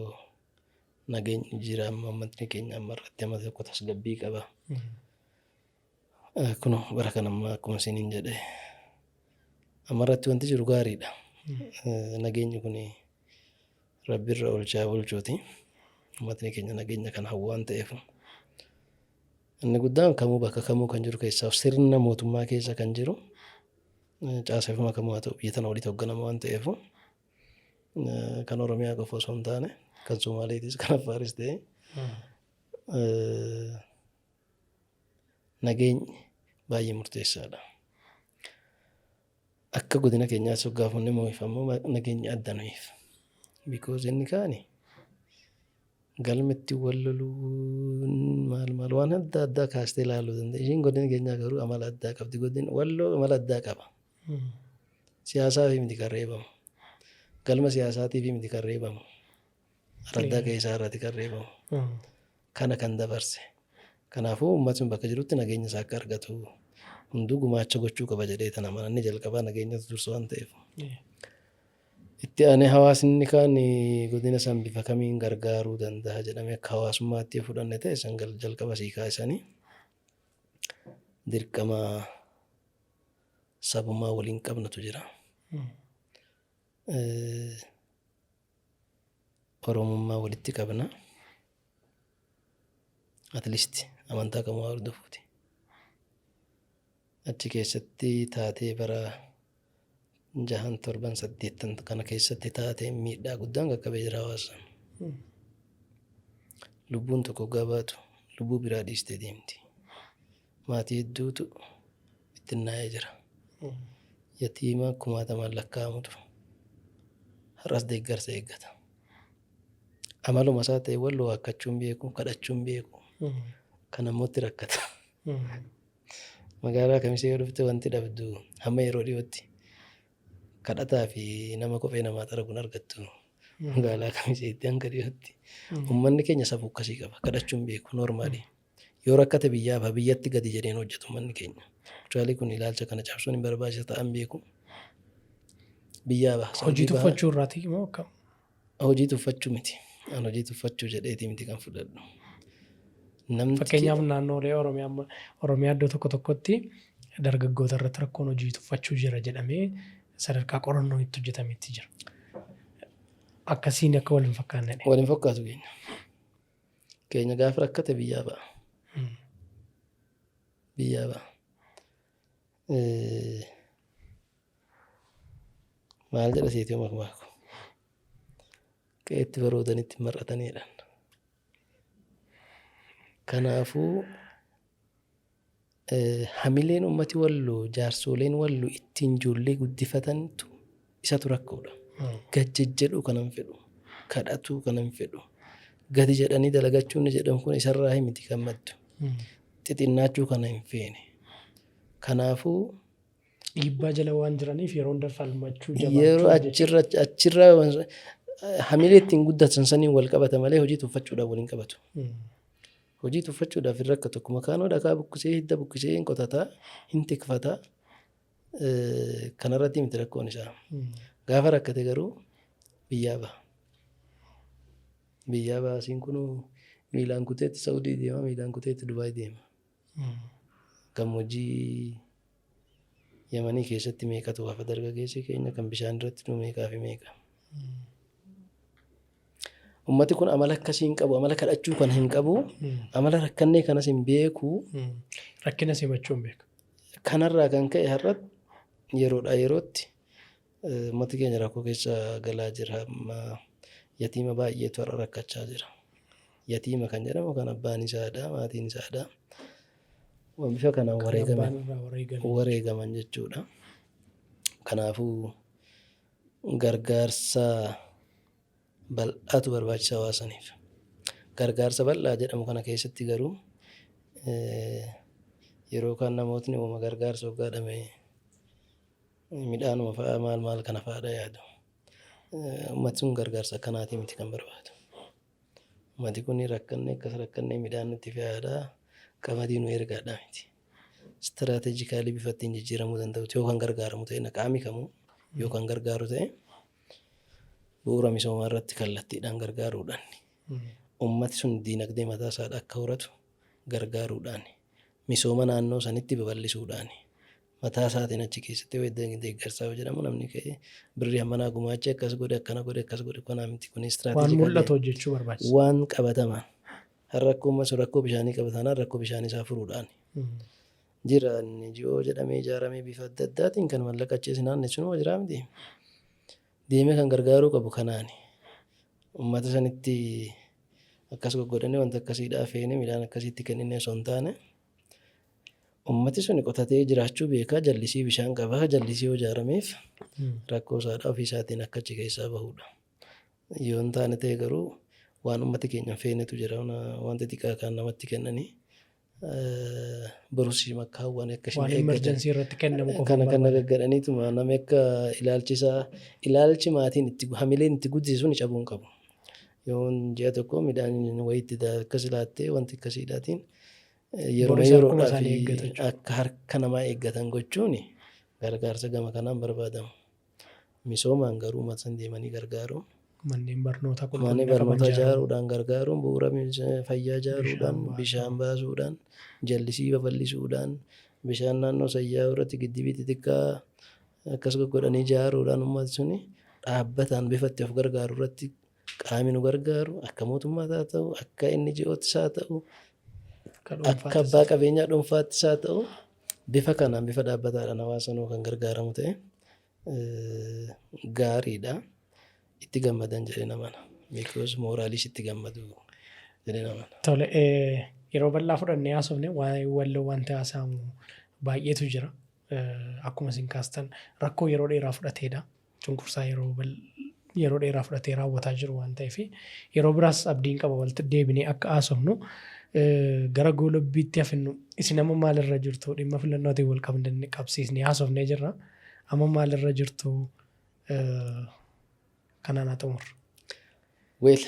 nageenyi jira, amma uummatni keenya amma irratti amma tokko tasgabbii qaba. Kunoo bara kana amma akkuma isiniin jedhe amma irratti wanti jiru gaariidha. Nageenyi kun Rabbi irra oolchaa bulchuuti. Uummatni keenya nageenya kana hawwa waan ta'eef. Inni guddaan kamuu bakka kamuu kan jiru keessaa sirna mootummaa keessa kan jiru caaseffama kamuu haa ta'u biyya tana walitti hoogganama waan ta'eef, kan Oromiyaa qofa osoo hin taane kan Somaaleetis kan Affaaris ta'e nageenyi baay'ee murteessaadha. Akka godina keenyaas hoggaa funne moo'if ammoo nageenyi adda nuyiif. Because inni kaani galma itti wal loluun maal maal waan adda addaa kaastee ilaaluu danda'a. Ishiin godina keenyaa garuu amala addaa qabdi. Godin Walloo amala addaa qaba. Siyaasaa fi miti kan reebamu. Galma siyaasaatiif miti kan reebamu. Araddaa keessaa irratti kan reebamu. Kana kan dabarse. Kanaafuu uummatni bakka jirutti nageenya isaa akka argatu hunduu gumaacha gochuu qaba jedhee tana mana inni jalqabaa nageenyatu dursa waan ta'eef. Itti aanee hawaasni kaan godina san bifa kamiin gargaaruu danda'a jedhamee akka hawaasummaatti yoo fudhanne ta'e, san jalqaba sii kaasanii dirqama sabummaa waliin qabnatu jira. Oromummaa walitti qabna. At least amantaa kamuu haa hordofuuti. Achi keessatti taatee bara jahan, torban, saddeettan kana keessatti taatee miidhaa guddaan qaqqabee jira hawaasa. Lubbuun tokko gabaatu lubbuu biraa dhiistee deemti. Maatii hedduutu bittinnaa'ee jira. Yatiima kumaatamaan lakkaa'amutu har'as deeggarsa eeggata. Amaluma isaa ta'e Walloo waakkachuun beeku, kadhachuun beeku. Kan ammoo itti rakkata. Magaalaa Kamisee yoo dhufte wanti dhabdu hamma yeroo dhiyootti kadhataa fi nama kophee namaa xaraguun argattu. Magaalaa Kamiseetti hanga dhiyootti. Uummanni keenya safuu akkasii qaba. Kadhachuun beeku normally. Yoo rakkate biyyaa baha, biyyatti gadi jedheen hojjetu uummanni keenya. Actually kun ilaalcha kana cabsuun hin barbaachisa ta'an beeku. Biyyaa baha. Hojii tuffachuu irraati moo akkam? Hojii tuffachuu miti. An hojii tuffachuu jedheetii miti kan fudhadhu. Namni Fakkeenyaaf naannoolee Oromiyaa Oromiyaa iddoo tokko tokkotti dargaggoota irratti rakkoon hojii tuffachuu jira jedhamee sadarkaa qorannoo itti hojjetametti jira. Akkasiin akka wal hin fakkaannedha. Wal hin fakkaatu keenya. Keenya gaafa rakkate biyyaa ba'a. Biyyaa ba'a. Maal jedha seetii makmaaku? Qe'eetti baroodanitti mar'ataniidhaan. Kanaafuu hamileen ummati Walloo, jaarsooleen Walloo ittiin ijoollee guddifatantu isatu rakkoodha. Gad jejjedhuu kanan fedhu, kadhatuu kanan fedhu, gadi jedhanii dalagachuun ni jedhamu kun isarraa miti kan maddu. Xixinnaachuu kana hin feene. Kanaafuu Dhiibbaa jala waan jiraniif yeroo hunda falmachuu yeroo jabaachuu achirra hamilee ittiin guddatan saniin wal qabata malee hojii tuffachuudhaaf wal hin qabatu. Hojii tuffachuudhaaf hin rakkatu. Akkuma kaanoo dhakaa buqqisee hidda buqqisee hin qotataa, hin tikfataa. Kanarratti miti rakkoon isaa. Gaafa rakkate garuu biyyaa baha. Biyyaa baha asiin kunuu miilaan kuteetti Saudii deema, miilaan kuteetti Dubaay deema. Gammoojjii Yamanii keessatti meeqatu hafa dargaggeessi keenya kan bishaan irratti nu meeqaa fi meeqa. Ummati kun amala akkasii hin qabu, amala kadhachuu kana hin qabu, amala rakkannee kanas hin beeku. Rakkina simachuu hin beeku. Kanarraa kan ka'e har'a yeroodhaa yerootti ummati keenya rakkoo keessa galaa jira. Amma yatiima baay'eetu har'a rakkachaa jira. Yatiima kan jedhamu kan abbaan isaadha, maatiin isaadha. Waan bifa kanaan Kan wareegaman abbaan irraa wareegame. wareegaman jechuudha. Kanaafuu gargaarsa bal'aatu barbaachisa hawaasaniif. Gargaarsa bal'aa jedhamu kana keessatti garuu yeroo kaan namootni uuma gargaarsa hoggaa dhame midhaanuma fa'aa maal maal kana fa'aadha yaadu. Ummati sun gargaarsa akkanaatii miti kan barbaadu. Ummati kun rakkanne akkas rakkanne midhaan nutti fe'aadha, qamadii nu ergaadha miti. Strategically bifa ittiin jijjiiramuu danda'utti yoo kan gargaaramu ta'e, qaamni kamuu yoo kan gargaaru ta'e, bu'uura misoomaa irratti kallattiidhaan gargaaruudhaan, ummati sun diinagdee mataa isaadha akka horatu gargaaruudhaan, misooma naannoo sanitti babal'isuudhaan, mataa isaatiin achi keessatti deeggarsaa yoo jedhamu namni ka'ee birrii hammanaa gumaachee akkas godhe, akkana godhe, akkas godhe kanaa miti kun Waan strategically mul'atu hojjechuu barbaachisa. Waan qabatamaan har'a rakkoo umma sun rakkoo bishaanii qaba taanaan rakkoo bishaanii isaa furuudhaan jira. Inni ji'oo jedhamee ijaaramee bifa adda addaatiin kan mallaqa achi isin naannessu jira miti. Deemee kan gargaaruu qabu kanaani. Uummata sanitti akkas goggodhanii wanta akkasiidhaa feene midhaan akkasiitti kennine osoo hin taane, ummati suni qotatee jiraachuu beekaa, jallisii bishaan qabaa, jallisii yoo ijaarameef rakkoo isaadhaa ofii isaatiin akka achi keessaa bahudha. Yoo hin taane ta'e garuu waan ummati keenya hin feenetu jira, wanta xiqqaa kan namatti kennanii borus akka hawwan akka isheen Waan eeggatan. Emergency irratti kennamu qofa Kana barbaada. gaggadhaniituma namni akka ilaalchi isaa, ilaalchi maatiin itti hamileen itti guddisu sun cabuu hin qabu. Yoo ji'a tokko midhaan wayiitti akkas ilaattee wanti akkasiidhaatiin yeroo Boris harkuma yeroodhaa isaanii fi eeggatu jechuudha. Akka harka namaa eeggatan gochuun gargaarsa gama kanaan barbaadamu. Misoomaan garuu uummata san deemanii gargaaru. Manneen barnootaa Manneen qulqullina qaban barnootaa ijaaruu. Ijaaruudhaan gargaaruun, bu'uura fayyaa ijaaruudhaan, Bishaan bishaan baasuudhaan, jallisii babal'isuudhaan, bishaan naannoo sayyaa irratti giddibii xixiqqaa akkas goggodhanii ijaaruudhaan, uummati suni dhaabbataan bifa itti of gargaaru irratti qaamni nu gargaaru akka mootummaatti haa ta'u, akka NGOttis haa ta'u, Akka akka dhuunfaattis abbaa qabeenyaa dhuunfaattis haa ta'u, bifa kanaan bifa dhaabbataadhaan hawaasa nuu kan gargaaramu ta'e gaariidha. Itti gammadan jedhee namana. Because moraaliis itti gammadu jedhee namana. Tole, yeroo bal'aa fudhannee haasofne. Waa'ee Walloo wanti haasa'amu baay'eetu jira. Akkuma isin kaastan rakkoo yeroo dheeraa fudhateedha. Cunqursaa yeroo dheeraa fudhatee raawwataa jiru waan ta'eef yeroo biraas abdiin qaba walitti deebinee akka haasofnu. Gara goolabbiitti hafinnu, isin amma maalirra jirtu? Dhimma filannootiin wal qabne qabsiisnee haasofnee jirra. Amma maalirra jirtu? Kanaan haa xumurru. Well,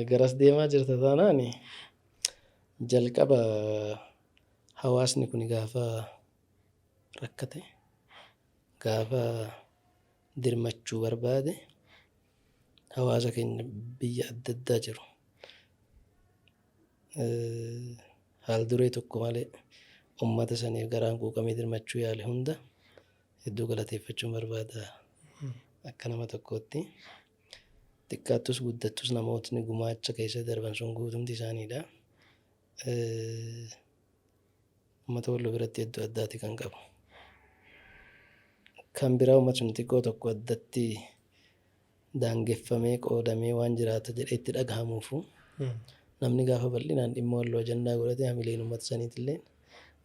garas deemaa jirta taanaan, jalqaba hawaasni kun gaafa rakkate, gaafa dirmachuu barbaade, hawaasa keenya biyya adda addaa jiru haal duree tokko malee ummata saniif garaan quuqamee dirmachuu yaale hunda hedduu galateeffachuun barbaada akka nama tokkootti. Xiqqaattus guddattus namootni gumaacha keessa darban sun guutumti isaaniidha. Uummata Walloo biratti iddoo addaati kan qabu. Kan biraa uummata sun xiqqoo tokko addatti daangeffamee qoodamee waan jiraata jedhee itti dhagahamuufu namni gaafa bal'inaan dhimma Walloo ajandaa godhate hamileen uummata saniitillee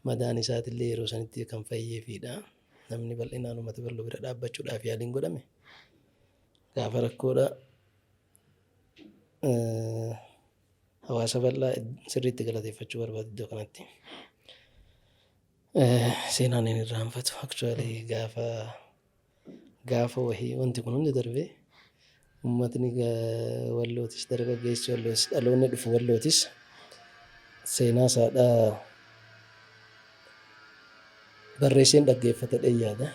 madaan isaatillee yeroo sanitti kan fayyeefiidha. Namni bal'inaan uummata bal'oo bira dhaabbachuudhaaf yaaliin godhame gaafa rakkoodha hawaasa bal'aa sirriitti galateeffachuu barbaadu iddoo kanatti. Seenaan hin irraanfatu. Actually gaafa wahii wanti kun hundi darbee uummatni Wallootis, dargaggeessi Wallootis, dhaloonni dhufu Wallootis seenaa isaadhaa barreesseen dhaggeeffata jedhee yaada.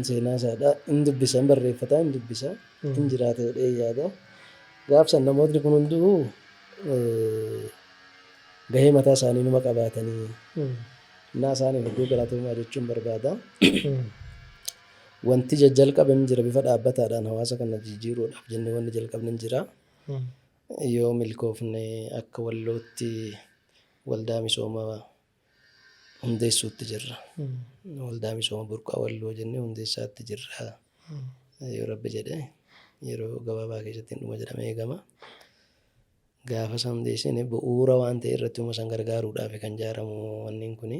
Seenaa isaadhaa hin dubbisa, hin barreeffata, hin dubbisa, hin jiraata jedhee yaada. Gaaf san namootni kun hunduu gahee mataa isaanii numa qabaatanii innaa isaaniif hedduu galatoomaa jechuun barbaada. Wanti jajjalqabe hin jira, bifa dhaabbataadhaan hawaasa kana jijjiiruudhaaf jennee wanni jalqabne hin jira. Yoo milkoofne akka Wallootti waldaa misoomaa hundeessuutti jirra. Waldaa misooma burqaa Walloo jennee hundeessaatti jirra. Yoo Rabbi jedhe yeroo gabaabaa keessatti hin dhuma jedhamee eegama. Gaafa san hundeessine bu'uura waan ta'e irratti uuma san gargaaruudhaaf kan ijaaramu wanniin kuni,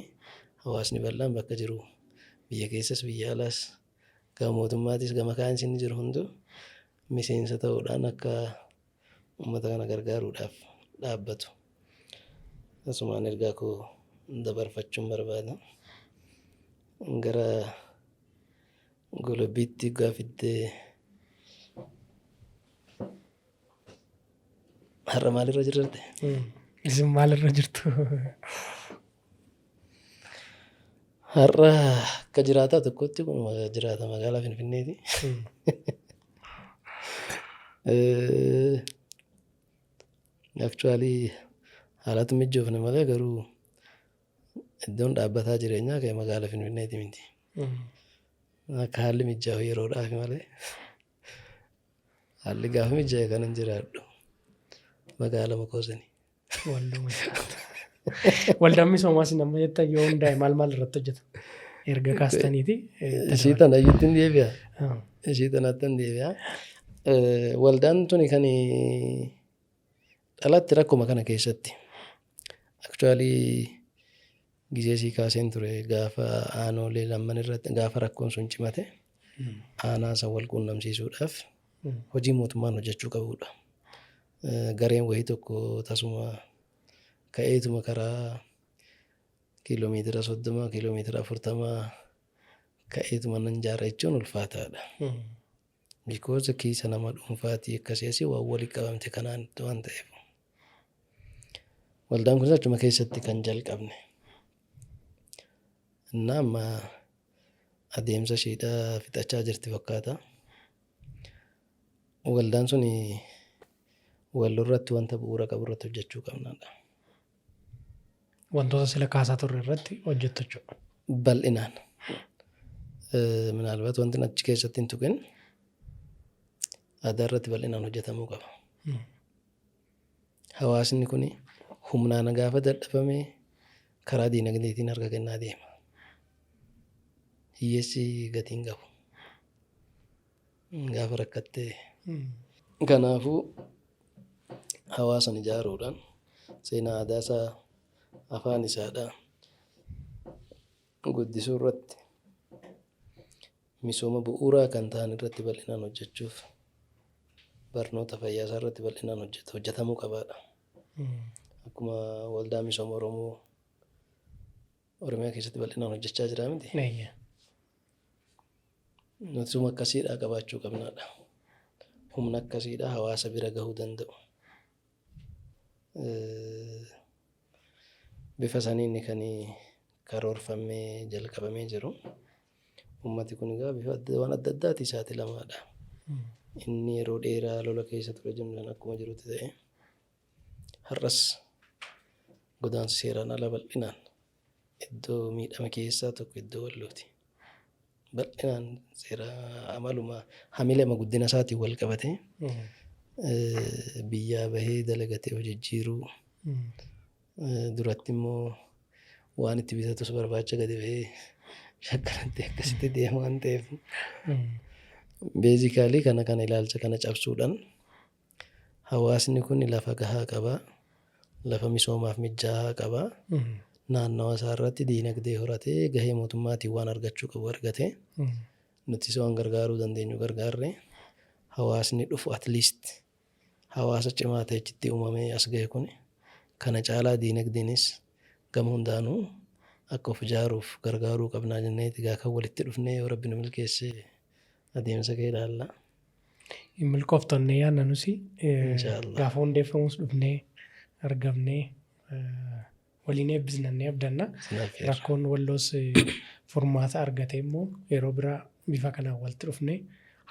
hawaasni bal'aan bakka jiru, biyya keessas biyya alaas, gama mootummaatis gama kaanis inni jiru hunduu miseensa ta'uudhaan akka uummata kana gargaaruudhaaf dhaabbatu. Asumaan ergaa koo dabarfachuun barbaada. Gara golobbiitti gaafittee, har'a maalirra jirrarte? Isin maalirra jirtu? Har'a akka jiraataa tokkotti kun jiraata magaalaa Finfinneeti. Actually haalatu mijoofne malee garuu iddoon dhaabbataa jireenyaa kee magaalaa Finfinneeti miti. Akka haalli mijaa'u yeroodhaaf malee haalli gaafa mijaa'e kanan jiraadhu magaalaa Makoosani. Walloo jiraata. Waldaan misoomaa isin amma jettan yoo hundaa'e maal maal irratti hojjeta? Erga kaastaniiti. Ishii tana iyyutti hin deebi'a. Ishii tanatti hin deebi'a. Waldaan tuni kan dhalatte rakkuma kana keessatti. Actually gizee sii kaaseen ture, gaafa aanoolee lamman irratti gaafa rakkoon sun cimate aanaa san wal quunnamsiisuudhaaf hojii mootummaan hojjechuu qabudha. Gareen wayii tokko tasuma ka'eetuma karaa kiiloomeetira 30, kiiloomeetira 40 ka'eetuma nan jaara jechuun ulfaataadha. Because kiisa nama dhuunfaatii akkasii asii waan walii qabamte kanaan waan ta'eef. Waldaan kunis achuma keessatti kan jalqabne. Innaa amma adeemsa ishiidhaa fixachaa jirti fakkaata. Waldaan suni Walloo irratti wanta bu'uura qabu irratti hojjechuu qabnaadha. Wantoota sila kaasaa turre irratti hojjettu jechuudha. Bal'inaan. Minaalbaat wanti achi keessatti hin tuqin aadaa irratti bal'inaan hojjetamuu qaba. Hawaasni kun humnaan gaafa dadhabame karaa diinagdeetiin harka kennaa deema. Hiyyeessi gatii hin qabu. Gaafa rakkattee. Kanaafuu hawaasan ijaaruudhaan seenaa aadaa isaa, afaan isaadhaa guddisuu irratti, misooma bu'uuraa kan ta'an irratti bal'inaan hojjechuuf, barnoota fayyaa isaa irratti bal'inaan hojjetamuu qabaadha. Akkuma waldaa misooma Oromoo Oromiyaa keessatti bal'inaan hojjechaa jira miti. Nutisuma akkasiidhaa qabaachuu qabnaadha. Humna akkasiidhaa hawaasa bira gahuu danda'u. Bifa saniin kan karoorfamee jalqabamee jiru. Uummati kun egaa bifa waan adda addaatii saaxilamaadha. Inni yeroo dheeraa lola keessa ture jennu san akkuma jirutti ta'e, har'as godaansi seeraan ala bal'inaan iddoo miidhame keessaa tokko iddoo Wallooti. Bal'inaan seera amaluma hamilema guddina isaatiin wal qabatee biyyaa bahee dalagatee hojii jijjiiruu duratti immoo waan itti bitatus barbaacha gadi bahee Shaggaratti akkasitti deema waan ta'eef. Basically kana ilaalcha kana cabsuudhaan hawaasni kun lafa gahaa qabaa, lafa misoomaaf mijaa'aa qabaa. Naannawa isaa irratti diinagdee horatee gahee mootummaatiin waan argachuu qabu argatee, nutis waan gargaaruu dandeenyu gargaarree, hawaasni dhufu at least hawaasa cimaa ta'e achitti uumamee as gahe kun kana caalaa diinagdeenis gama hundaanuu akka of ijaaruuf gargaaruu qabnaa jennee egaa kan walitti dhufnee, yoo Rabbi nu milkeesse adeemsa kee ilaalla. Milkooftonnee yaadna nusi. Inshaallah. Gaafa hundeeffamus dhufnee argamnee waliin eebbisnannee abdanna. Sinaaf Rakkoon Walloos furmaata argate immoo yeroo biraa bifa kanaan walitti dhufnee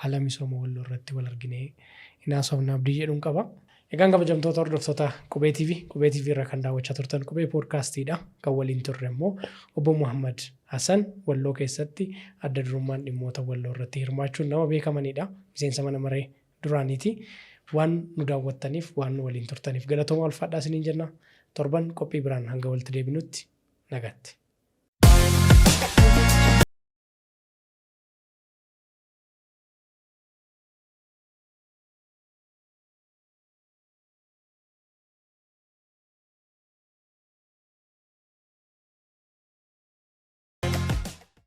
haala misooma Walloo irratti wal arginee hin haasofna abdii jedhuun qaba. Egaan kabajamtoota hordoftoota Qubee TV, Qubee TV irra kan daawwachaa turtan Qubee Poodkaastiidha. Kan waliin turre immoo obbo Muhammad Hassan, Walloo keessatti adda durummaan dhimmoota Walloo irratti hirmaachuun nama beekamanidha. Miseensa mana maree duraaniiti. Waan nu daawwattaniif, waan nu waliin turtaniif galatooma, ulfaadhaa isiniin jenna. Torban qophii biraan hanga walitti deebinutti nagaatti.